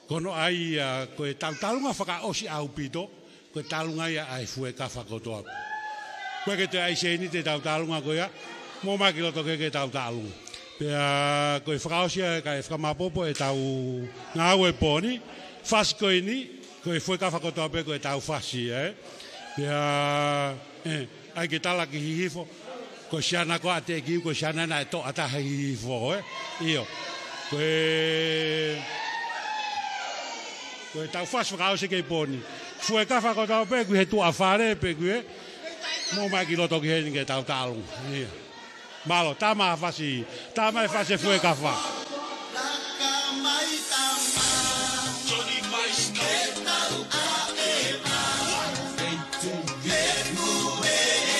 ko hono ʻai ia, ko ʻetau talunga fakaʻosi ʻaupito, ko e talunga ia ʻa e Fuekafa kotoa. ʻOku ʻikai ke toe ʻai sēniti ʻetau talunga ko ia, mou ō mai ki loto ke, ke tau talunga. Pea ko e fakaʻosi ia kae fakamāpopo ʻetau ngāue pō ni, fasi ko eni, ko e Fuekafa kotoa pē ko ʻetau fasi, ē. Pea, ē, ʻai ke tala ki Hihifo, ko e siana ko ē ʻa Teʻekiu, ko e siana naʻe toʻa taha ʻe Hihifo, ē. ʻIo. Ko e, ko ʻetau fasi fakaʻosi ki he pō ni. Fuekafa kotoa pē, ʻoku ʻi he tuʻa fale pē ʻoku ʻi hē. Mou ō mai ki loto ki heni ke tau talunga. ʻIo. Mālō, tā mai e fasi, tā mai e fasi Fuekafa. Laka mai tama, Johnny Vice, ke tau ʻaʻeva. One, two, three.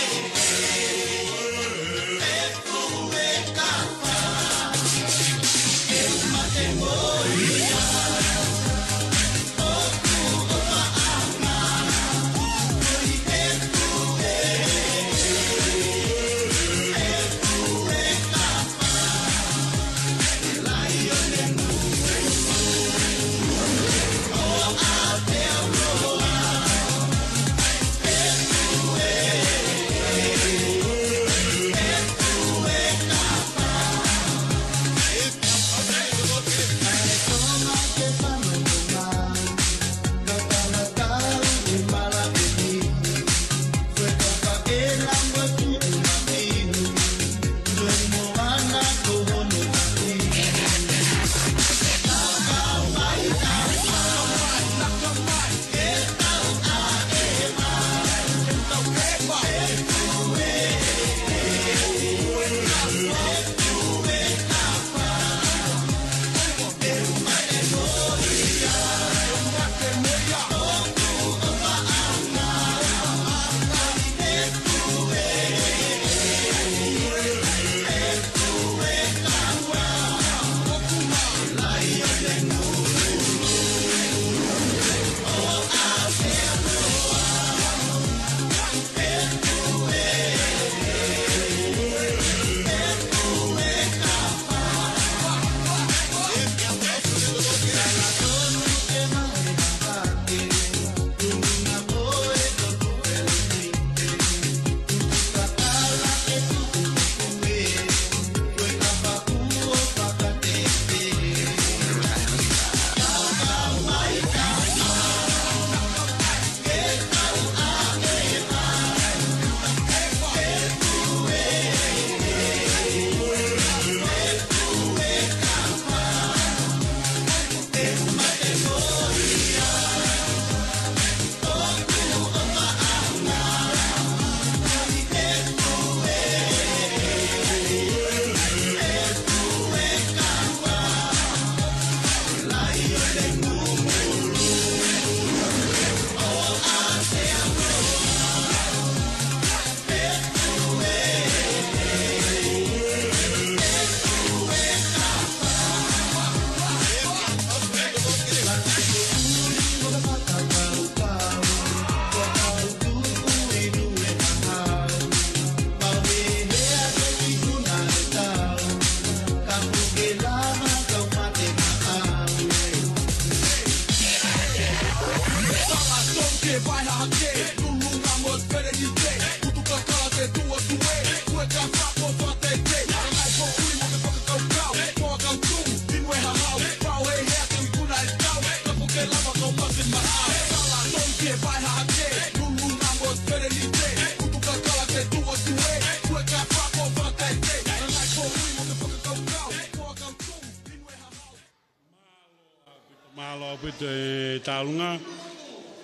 Mālō ʻaupito e tālunga,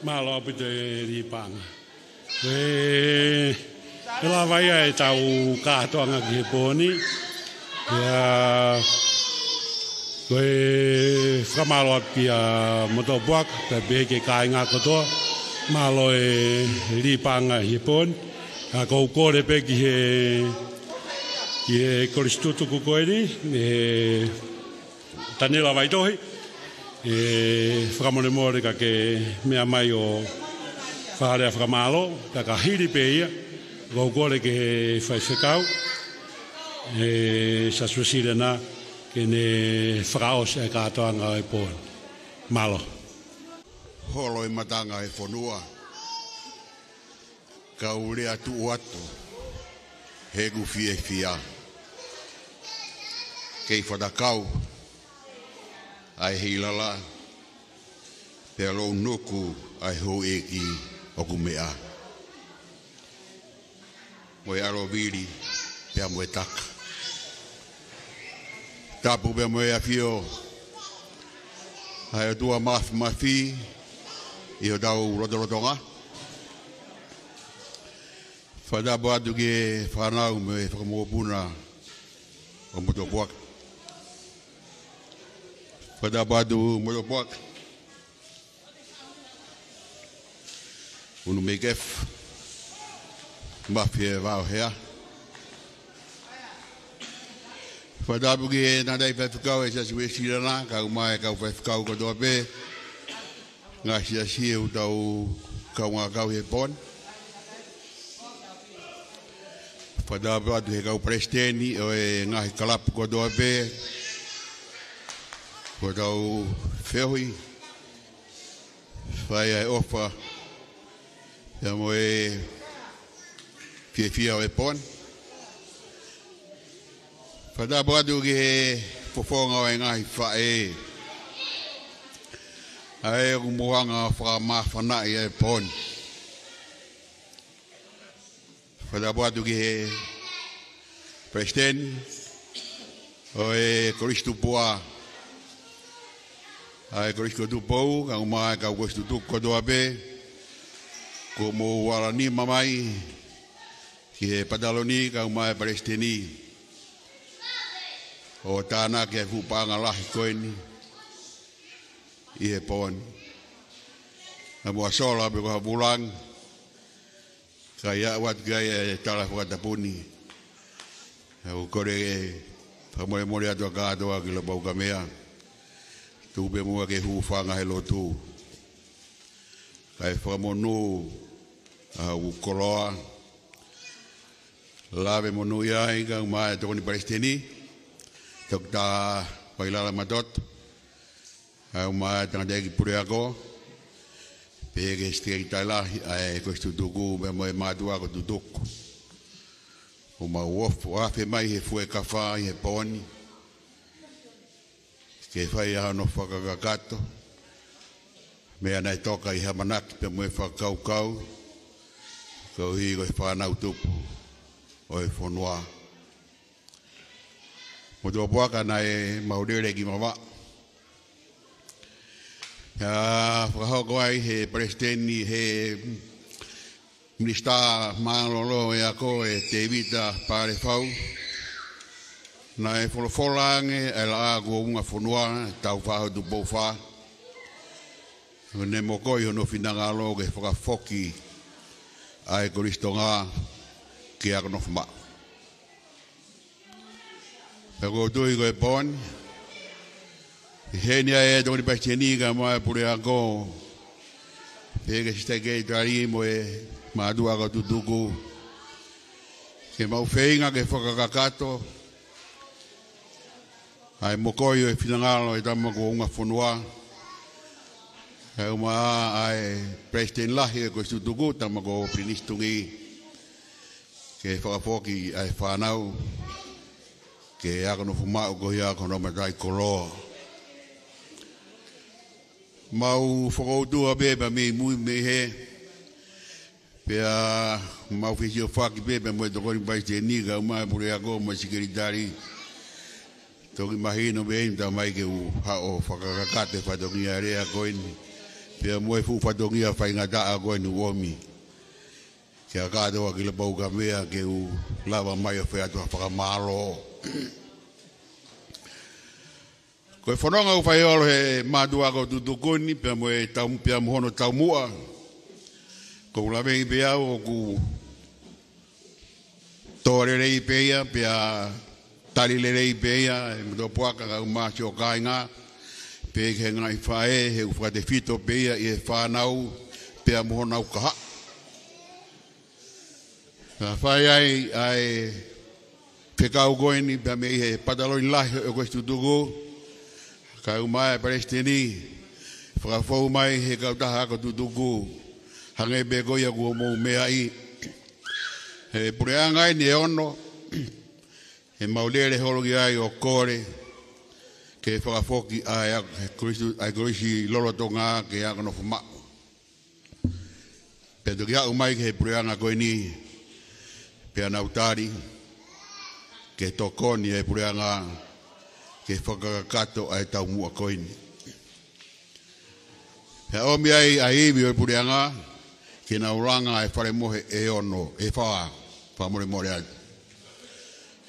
mālō ʻaupito e lipaʻanga. Ko e, ʻe lava ia ʻetau kātoanga ki he pō ni. Pea ko e fakamālō atu kia Motopuaka, pea pehē ki he kāinga kotoa, mālō e lipaʻanga ʻi he pō ni. ʻA, ʻoku ou kole pē ki he, ki he kolisi tutuku ko eni, ʻe Tanela Vaitohi, ʻe fakamolemole ka ke meʻa mai ʻo fai ha fakamālō, ka ka hili pē ia, ʻoku ou kole ki he faifekau, ʻe Sasua Silena, ke ne fakaʻosi e kātoanga ʻo e pō ni. Mālō. Holo e matanga e fonua. Kau lea tuʻu atu heʻeku fiefia. Kei fatakau ʻa e heilala, pea lounuku ʻa e houʻeiki ʻoku meʻa, mo e ʻalovili, pea mo e taka. Tapu pea mo e ʻafio ʻa e ʻOtua Māfimafi ʻi hotau lotolotonga. Fakatapu atu ki he fānau mo e fakamokopuna ʻo Motopuaka. Fakatapu atu Motopuaka. Unu Meikefu, Mafi e Vaohea. Fakatapu ki he tangataʻi faifekau ʻe Sasua Silena, kae ʻumaʻā e kau faifekau kotoa pē, ngaahi siasi ʻoku tau kaungā kau he pō ni. Fakatapu atu he kau palesiteni ʻo e ngaahi kalapu kotoa pē, ʻoku tau feohi, fai ʻa e ʻofa, pea mo e fiefia ʻo e pō ni. Fakatapu atu ki he fofonga ʻo e ngaahi faʻē, ʻa ē ʻoku mou hanga ʻo fakamāfanaʻi ʻa e pō ni. Fakatapu atu ki he palesiteni ʻo e kolisi tupuʻa, ʻa e kolisi ko Tupou, kae ʻumaʻā e kau kolisi tutuku kotoa pē, kuo mou ala nima mai ki he pataloni, kae ʻumaʻā e palesiteni, ʻo tānaki e fuʻu paʻanga lahi ko eni ʻi he pō ni. Naʻa mo ʻasola pē ko ha vulangi, kae ʻoatu ki ai e tala fakatapu ni. ʻOku ou kole fakamolemole atu ʻa kātoa ki Lapaukamea. Tuku pē muʻa ke hūfanga he lotu, kae fakamonū ʻa hoku koloa. Lave monūʻia ai kae ʻumaʻā e tokoni palesiteni, Toketā Vailala Matoto, kae ʻumaʻā e tangataʻeiki puleako, pehē ki he sekelitali lahi ʻa e kolisi tutuku, pea mo e mātuʻa ako tutuku. ʻOku mau ʻofa, ʻofa mai he fuekafa ʻi he pō ni, ke fai ʻa hono fakakakato meʻa naʻe toka ʻi he ʻamanaki pea mo e fakakaukau, koeʻuhi ko e fānau tupu ʻo e fonua. Motopuaka, naʻe mau lele ki Vavaʻu. ʻA, fakahoko ai he palesiteni, he minisitā mālōlō e ako, ʻe Tēvita Palefau, naʻe folofola ange ʻa e Laʻā kuo Ungafonua, Tau Fā Hotu Pou Fā. ʻOku ne mokoi hono finangalo ke fakafoki ʻa e Kolisi Tonga ki he ako nofo maʻu. Pea ʻoku ou tui ko e pō ni, ʻi heni ʻa e tokoni palesiteni kae ʻumaʻā e puleako, pehē ki he sekelitali mo e mātuʻa ako tutuku, ke mau feinga ke fakakakato ʻa e mokoi ʻo e finangalo ʻo e tama ko Ungafonua, kae ʻumaʻā ʻa e palesiteni lahi ʻo e kolisi tutuku, tama ko Pilinisi Tungi, ke fakafoki ʻa e fānau ki he ako nofo maʻu koeʻuhi ko hono mataʻikoloa. Mau fokoutua pē pea mei mui mei hē, pea mau fesiofaki pē pea mo e tokoni palesiteni kae ʻumaʻā e puleako mo e sekelitali, Toki mahino pē eni, talamai ke u haʻu ʻo fakakakato e fatongia lea ko eni, pea mo e fuʻu fatongia faingataʻa ko eni ʻoku ʻomi. Ke kakato ʻa Kilopou Kamea ke u lava mai ʻo fai atu ha fakamālō. Ko e fononga ʻoku fai holo he mātuʻa ko Tutuku ni, pea mo e tau, pea mo hono taumuʻa. ʻOku ou laveʻi pē au ʻoku tō lelei pē ia, pea tali lelei pē ia, ʻe motuʻa puaka, kau masi ʻo kāinga, pea ki he ngaahi faʻē, he ʻoku fakatefito pē ia ʻi he fānau, pea mo honau kahaʻu. Naʻe fai ai ʻa e fekau ko eni, pea mei he pataloni lahi ʻo e Kolisi Tutuku, kau mai e Palesiteni, fakafou mai he kautaha ko Tutuku, hangē pē ko ia kuo mou meaʻi. He puleʻanga eni ʻe ono, ʻe mau lele holo ki ai ʻo kole, ke fakafoki ʻa e ako, he kolisi, ʻa e kolisi lolotonga ke ako nofo maʻu. Pea toki aʻu mai ki he puleʻanga ko eni, pea nau tali, ke tokoni e puleʻanga, ke fakakakato ʻa e taumuʻa ko eni. Pea ʻomi ai ʻa e ivi ʻo e puleʻanga, ke nau langa e fale mohe ʻe ono, ʻe fā, fakamolemole atu.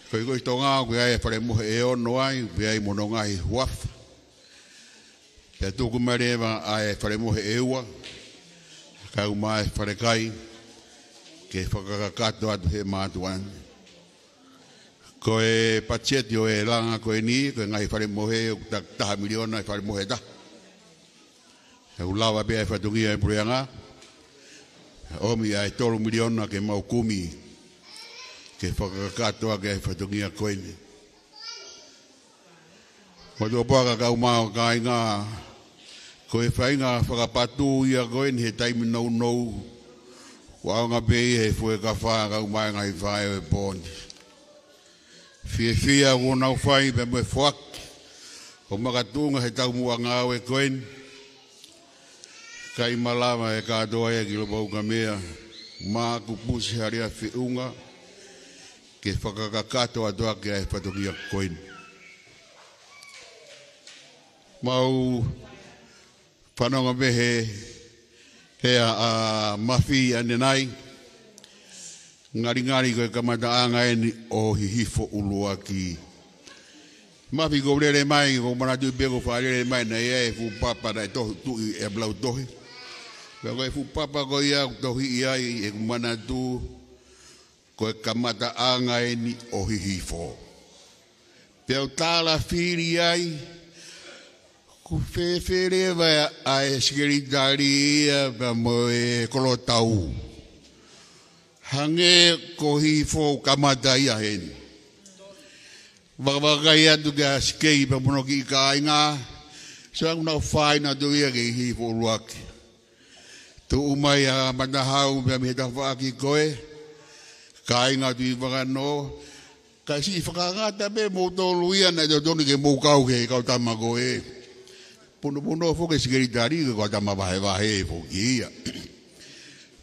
Ko e, ko e Tonga, ʻoku ʻi ai e fale mohe ʻe ono ai, ʻoku ʻi ai mo hono ngaahi huafa. Pea tuku mai leva ʻa e fale mohe ʻe ua, kau mai e fale kai, ke fakakakato atu he mātuʻa ni. Ko e patiseti ʻo e langa ko eni, ko e ngaahi fale mohe, ʻoku ta-, taha miliona e fale mohe ʻe taha. ʻOku lava pē ʻa e fatongia e puleʻanga, ʻomi ʻa e tolu miliona ke mau kumi, ke fakakakato ʻaki ʻa e fatongia ko eni. Motuʻa puaka, kau mai ʻo kāinga, ko e faʻahinga fakapatu ia ko eni he taimi nounou, ʻoku ʻaonga pē ia he fuekafa, kau mai e ngaahi faʻē ʻo e pō ni. Fiefia ʻoku nau fai pea mo e foaki ʻo makatuʻunga he taumuʻa ngāue ko eni. Kae malava e kātoa ia ʻa Kilopou Kamea, Maʻaku, Pusi, Halia, Feʻunga, ke fakakakato atu ʻaki ʻa e fatongia ko eni. Mau fanongo pē he, he ʻa, ʻa Mafi ʻanenai, ngalingali ko e kamataʻanga eni ʻo Hihifo ʻUluaki. Mafi, ʻoku ou lele mai, ʻoku ou manatuʻi pē ʻoku ou faʻa lele mai, naʻe ʻi ai e fuʻu papa naʻe tohi, tuʻi ʻe Blautohi. Pea ko e fuʻu papa ko ia ʻoku tohiʻi ai ʻeku manatu, ko e kamataʻanga eni ʻo Hihifo. Pea u tālafili ai, ʻoku fēfē leva ʻa e sekelitali ia pea mo e kolotau. Hangē ko Hihifo ʻoku kamata ia heni. Vakavakai atu kia Sikei pea mo hono kiʻi kāinga, so ʻoku nau fāina atu ia ki Hihifo ʻUluaki. Tuʻu mai ʻa Matahau pea mei he tafaʻaki ko ē, kāinga Tuʻivakanō, kae siʻi fakangata pē moutolu ia naʻe totonu ke mou kau ki he kau tama ko ē. Punopuno foki e sekelitali, ko e kau tama vahevahe foki ia.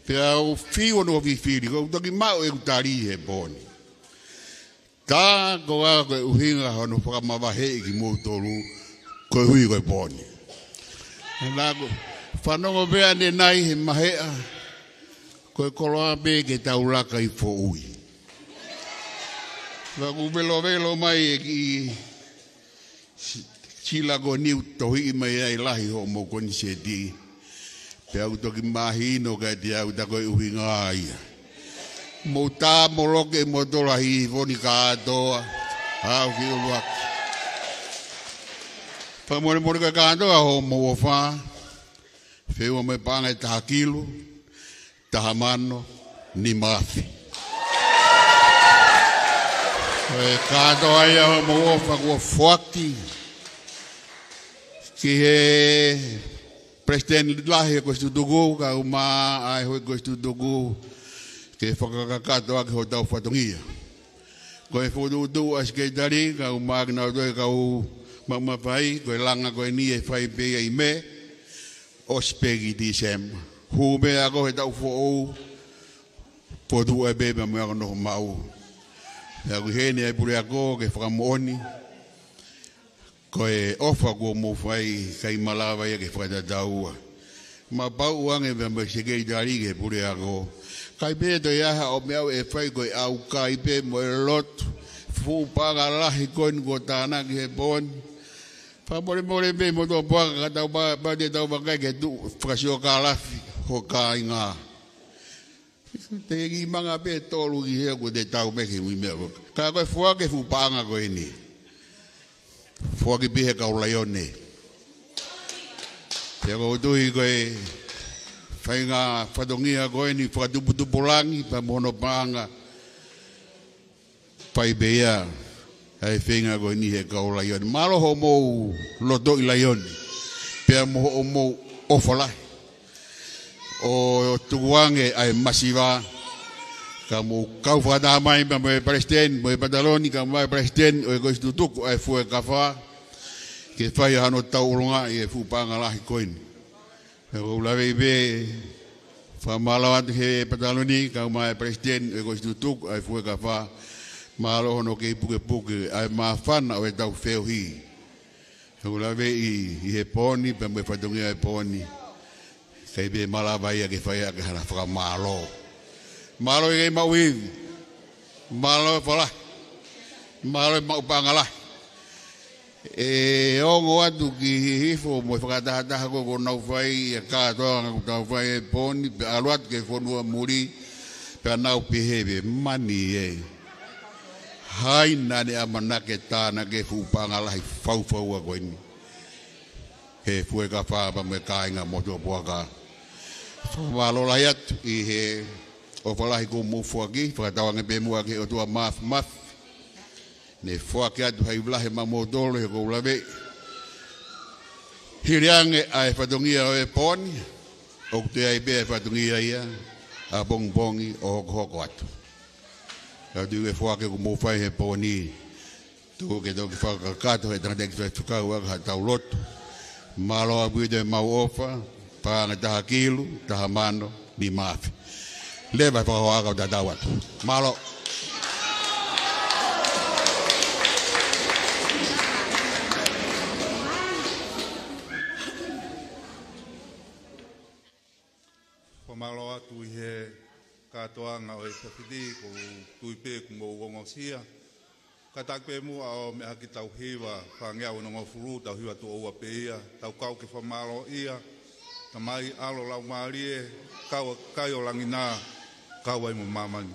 Pea u fiu ʻo u fifili, ʻoku ou toki maʻu ʻeku tali he pō ni. Tā ko ā ko e ʻuhinga hono fakamavaheʻi kimoutolu, koeʻuhi ko e pō ni. Naʻa ku fanongo pē ʻanenai he maheʻa, ko e koloa pē ke tau laka ʻi Foʻui. Naʻa ku velovelo mai e kiʻi si-, sila ko eni ʻoku tohiʻi mai ai lahi hoʻomou koniseti. Pea u toki mahino kiate au tā ko e ʻuhinga ia. Mou tā moloke mo tola Hihifo ni kātoa, haʻu ki ʻUluaki. Fakamolemole ko e kātoa hoʻomou ʻofa, feʻunga mo e paʻanga ʻe taha kilu, taha mano, nima afe. Ko e kātoa ia hoʻomou ʻofa kuo foaki ki he Palesiteni Lahi ʻo e Kolisi Tutuku, kau mai ʻa e houʻeiki Kolisi Tutuku, ke fakakakato ʻaki hotau fatongia. Ko e fokotuʻutuʻu ʻa e sekelitali, kau mai kinautolu e kau maʻu mafai, ko e langa ko eni ʻe fai pē ia ʻi Mē, ʻosi pē ki Tīsema. Hū pē ako he taʻu foʻou, fokotuʻu pē pea mo e ako nofo maʻu. Pea ʻoku ʻi heni ʻa e puleako ke fakamoʻoni, Ko e ʻofa kuo mou fai, ʻikai malava ia ke fakatataua. Mou pau ange pē mo e sekelitali ki he puleako. ʻIkai pē toe ʻi ai ha meʻa ʻe fai, ko e ʻaukai pē mo e lotu. Fuʻu paʻanga lahi ko eni kuo tānaki he pō ni. Fakamolemole pē motuʻa puaka, ka tau pa-, pau te tau vakai ke tuʻu fakasiokālafi ho kāinga. Te ki manga pē tolu ki he kuo te tau mei he ui meʻa. Ka ko e foaki e fuʻu paʻanga ko eni. Foaki pē he kau Laione. Pea ʻoku ou tui ko e faʻahinga fatongia ko eni fakatuputupu langi pea mo hono paʻanga. Fai pē ia ʻa e feinga ko eni he kau Laione. Mālō hoʻomou lotoʻi Laione. Pea mo hoʻomou ʻofa lahi. ʻO tukuange ʻa e masiva. Ka mou kau fakataha mai pea mo e palesiteni, mo e pataloni, kae ʻumaʻā e palesiteni ʻo e kolisi tutuku ʻa e Fuekafa. Ke fai hano tauʻolunga ʻi he fuʻu paʻanga lahi ko eni. ʻOku ou laveʻi pē fakamālō atu he pataloni, kae ʻumaʻā e palesiteni ʻo e kolisi tutuku ʻa e Fuekafa. Mālō hono kei pukepuke ʻa e māfana ʻo e tau feohi. ʻOku ou laveʻi ʻi he pō ni, pea mo e fatongia e pō ni. ʻIkai pē malava ia ke fai ʻaki hano fakamālō. Mālō e kei maʻu ivi. Mālō e ʻofa lahi. Mālō e maʻu paʻanga lahi. ʻE ongo atu ki Hihifo mo e fakatahataha ko ē ʻoku nau fai, ʻa e kātoanga ʻoku tau fai he pō ni, pea ʻalu atu ki he fonua muli, pea nau pehē pē mani ē. Hai naʻa ne ʻamanaki ke tānaki e fuʻu paʻanga lahi faufaua ko eni. He Fuekafa pea mo e kāinga motuʻa puaka. Fakamālō lahi atu ʻi he ʻofa lahi kuo mou foaki, fakatauange pē muʻa ki he ʻOtua Māfimafi. Ne foaki atu ha ivi lahi maʻamoutolu he ʻoku ou laveʻi. Hili ange ʻa e fatongia ʻo e pō ni, ʻoku toe ʻi ai pē ʻa e fatongia ia ʻapongipongi ʻo hokohoko atu. Ka ʻoku ou tui ko e foaki ʻoku mou fai he pō ni, tuku ke toki fakakakato he tangata ki fai fekau ʻa ka tau lotu. Mālō ʻaupito e maʻu ʻofa, paʻanga taha kilu, taha mano, nima afe. Leva e fakahoa ka u tatau atu. Mālō. Fakamālō atu ʻi he kātoanga ʻo e tafiti, ʻoku ou tui pē kuo mou ongosia. Kātaki pē muʻa ʻo meʻa ki he tau hiva, fāngeau onongofulu, tau hiva tuʻo ua pē ia, tau kau ke fakamālō ia, Tamai, ʻAlo, Laumālie, kau ʻa e kakai ʻo langi na, kau ai mo māmani.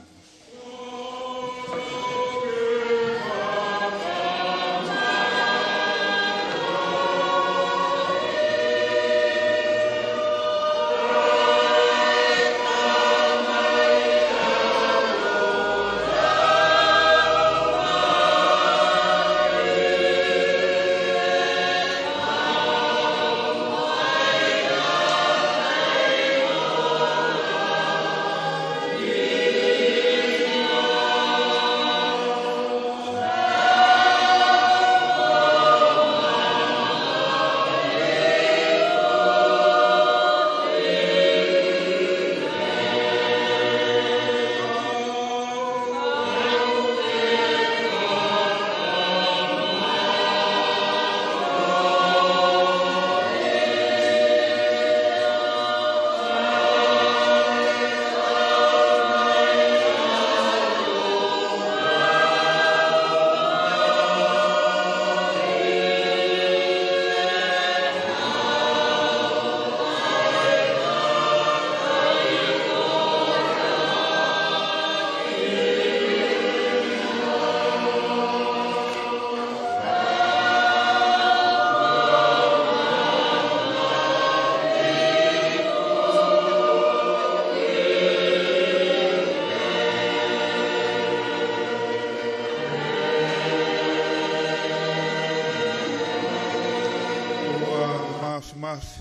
Māfimafi.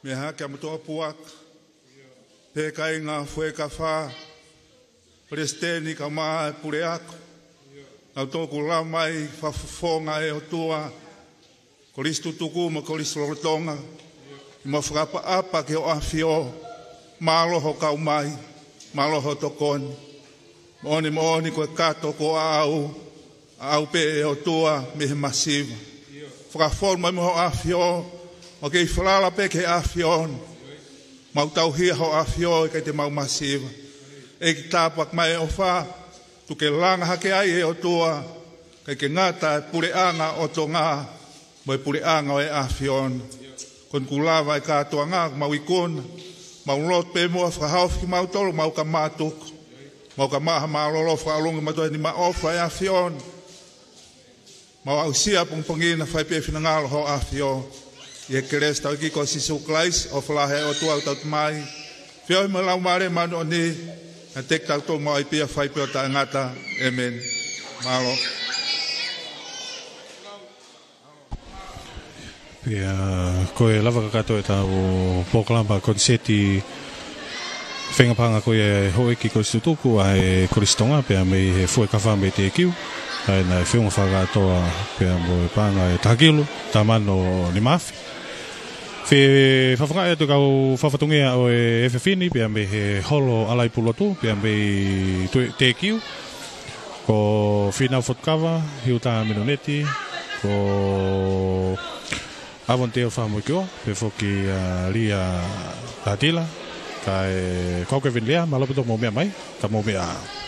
Meʻa hake ʻa e motuʻa puaka, pea kāinga Fuekafa, palesiteni kae ʻumaʻā e puleako, naʻa tau kula mai fakafofonga ʻe ʻOtua, kolisi tutuku mo e kolisi lolotonga, ʻi he mau fakaʻapaʻapa ki hoʻo ʻAfio, mālō hoʻo kau mai, mālō hoʻo tokoni, moʻoni moʻoni ko e kato kuo aʻau, aʻau pē ʻe ʻOtua mei he masiva. Fakafonu mai mo ho ʻAfio, ʻo kei falala pē ki he ʻAfio ni. Mau tauhi ho ʻAfio, ʻikai te mau masiva. ʻEiki tāpuaki mai e ʻofa, tuku ke langa hake ai ʻe ʻOtua, ʻikai ke ngata e puleʻanga ʻo Tonga, mo e puleʻanga ʻo e ʻAfio ni. Ko eni kuo lava e kātoanga, mau ikuna, mau lotu pē muʻa fakahaofi kimautolu, mau ka mātuku. Mau ka maha mālōlō fakaʻolunga matua ni ma ʻofa e ʻAfio ni. Mau aʻusia pongipongi ni ʻo fai pē finangalo ho ʻAfio. ʻI he kelesi ʻa hotau ʻEiki ko Sīsū Kalaisi, ʻofa lahi ʻa e ʻOtua ʻoku tau Tamai, feohi mo e Laumālie Māʻoniʻoni, na te kitautolu mo ʻai pē ia fai pē ʻo taʻengata. ʻĒmeni. Mālō. Pea ko e lava kakato ʻetau polokalama koniseti feinga paʻanga ko ia ʻa e houʻeiki kolisi tutuku ʻa e Kolisi Tonga pea mei he Fuekafa mei Tēkiu. ʻA ia naʻe feʻunga fakakātoa pea mo e paʻanga ʻe taha kilu, taha mano nima afe. Fefafangaʻi atu kau fakafatongia ʻo e efiafi ni pea mei he holo ʻa Laipulotu pea mei Tēkiu. Ko Fīnau Fotukava, Hiuta Minoneti, ko ʻAvoniteo Famoikioa, pea foki ʻa Lia Tatila, kae ko Kevin Lia, mālō ʻaupito hoʻomou meʻa mai, ka mou meʻa.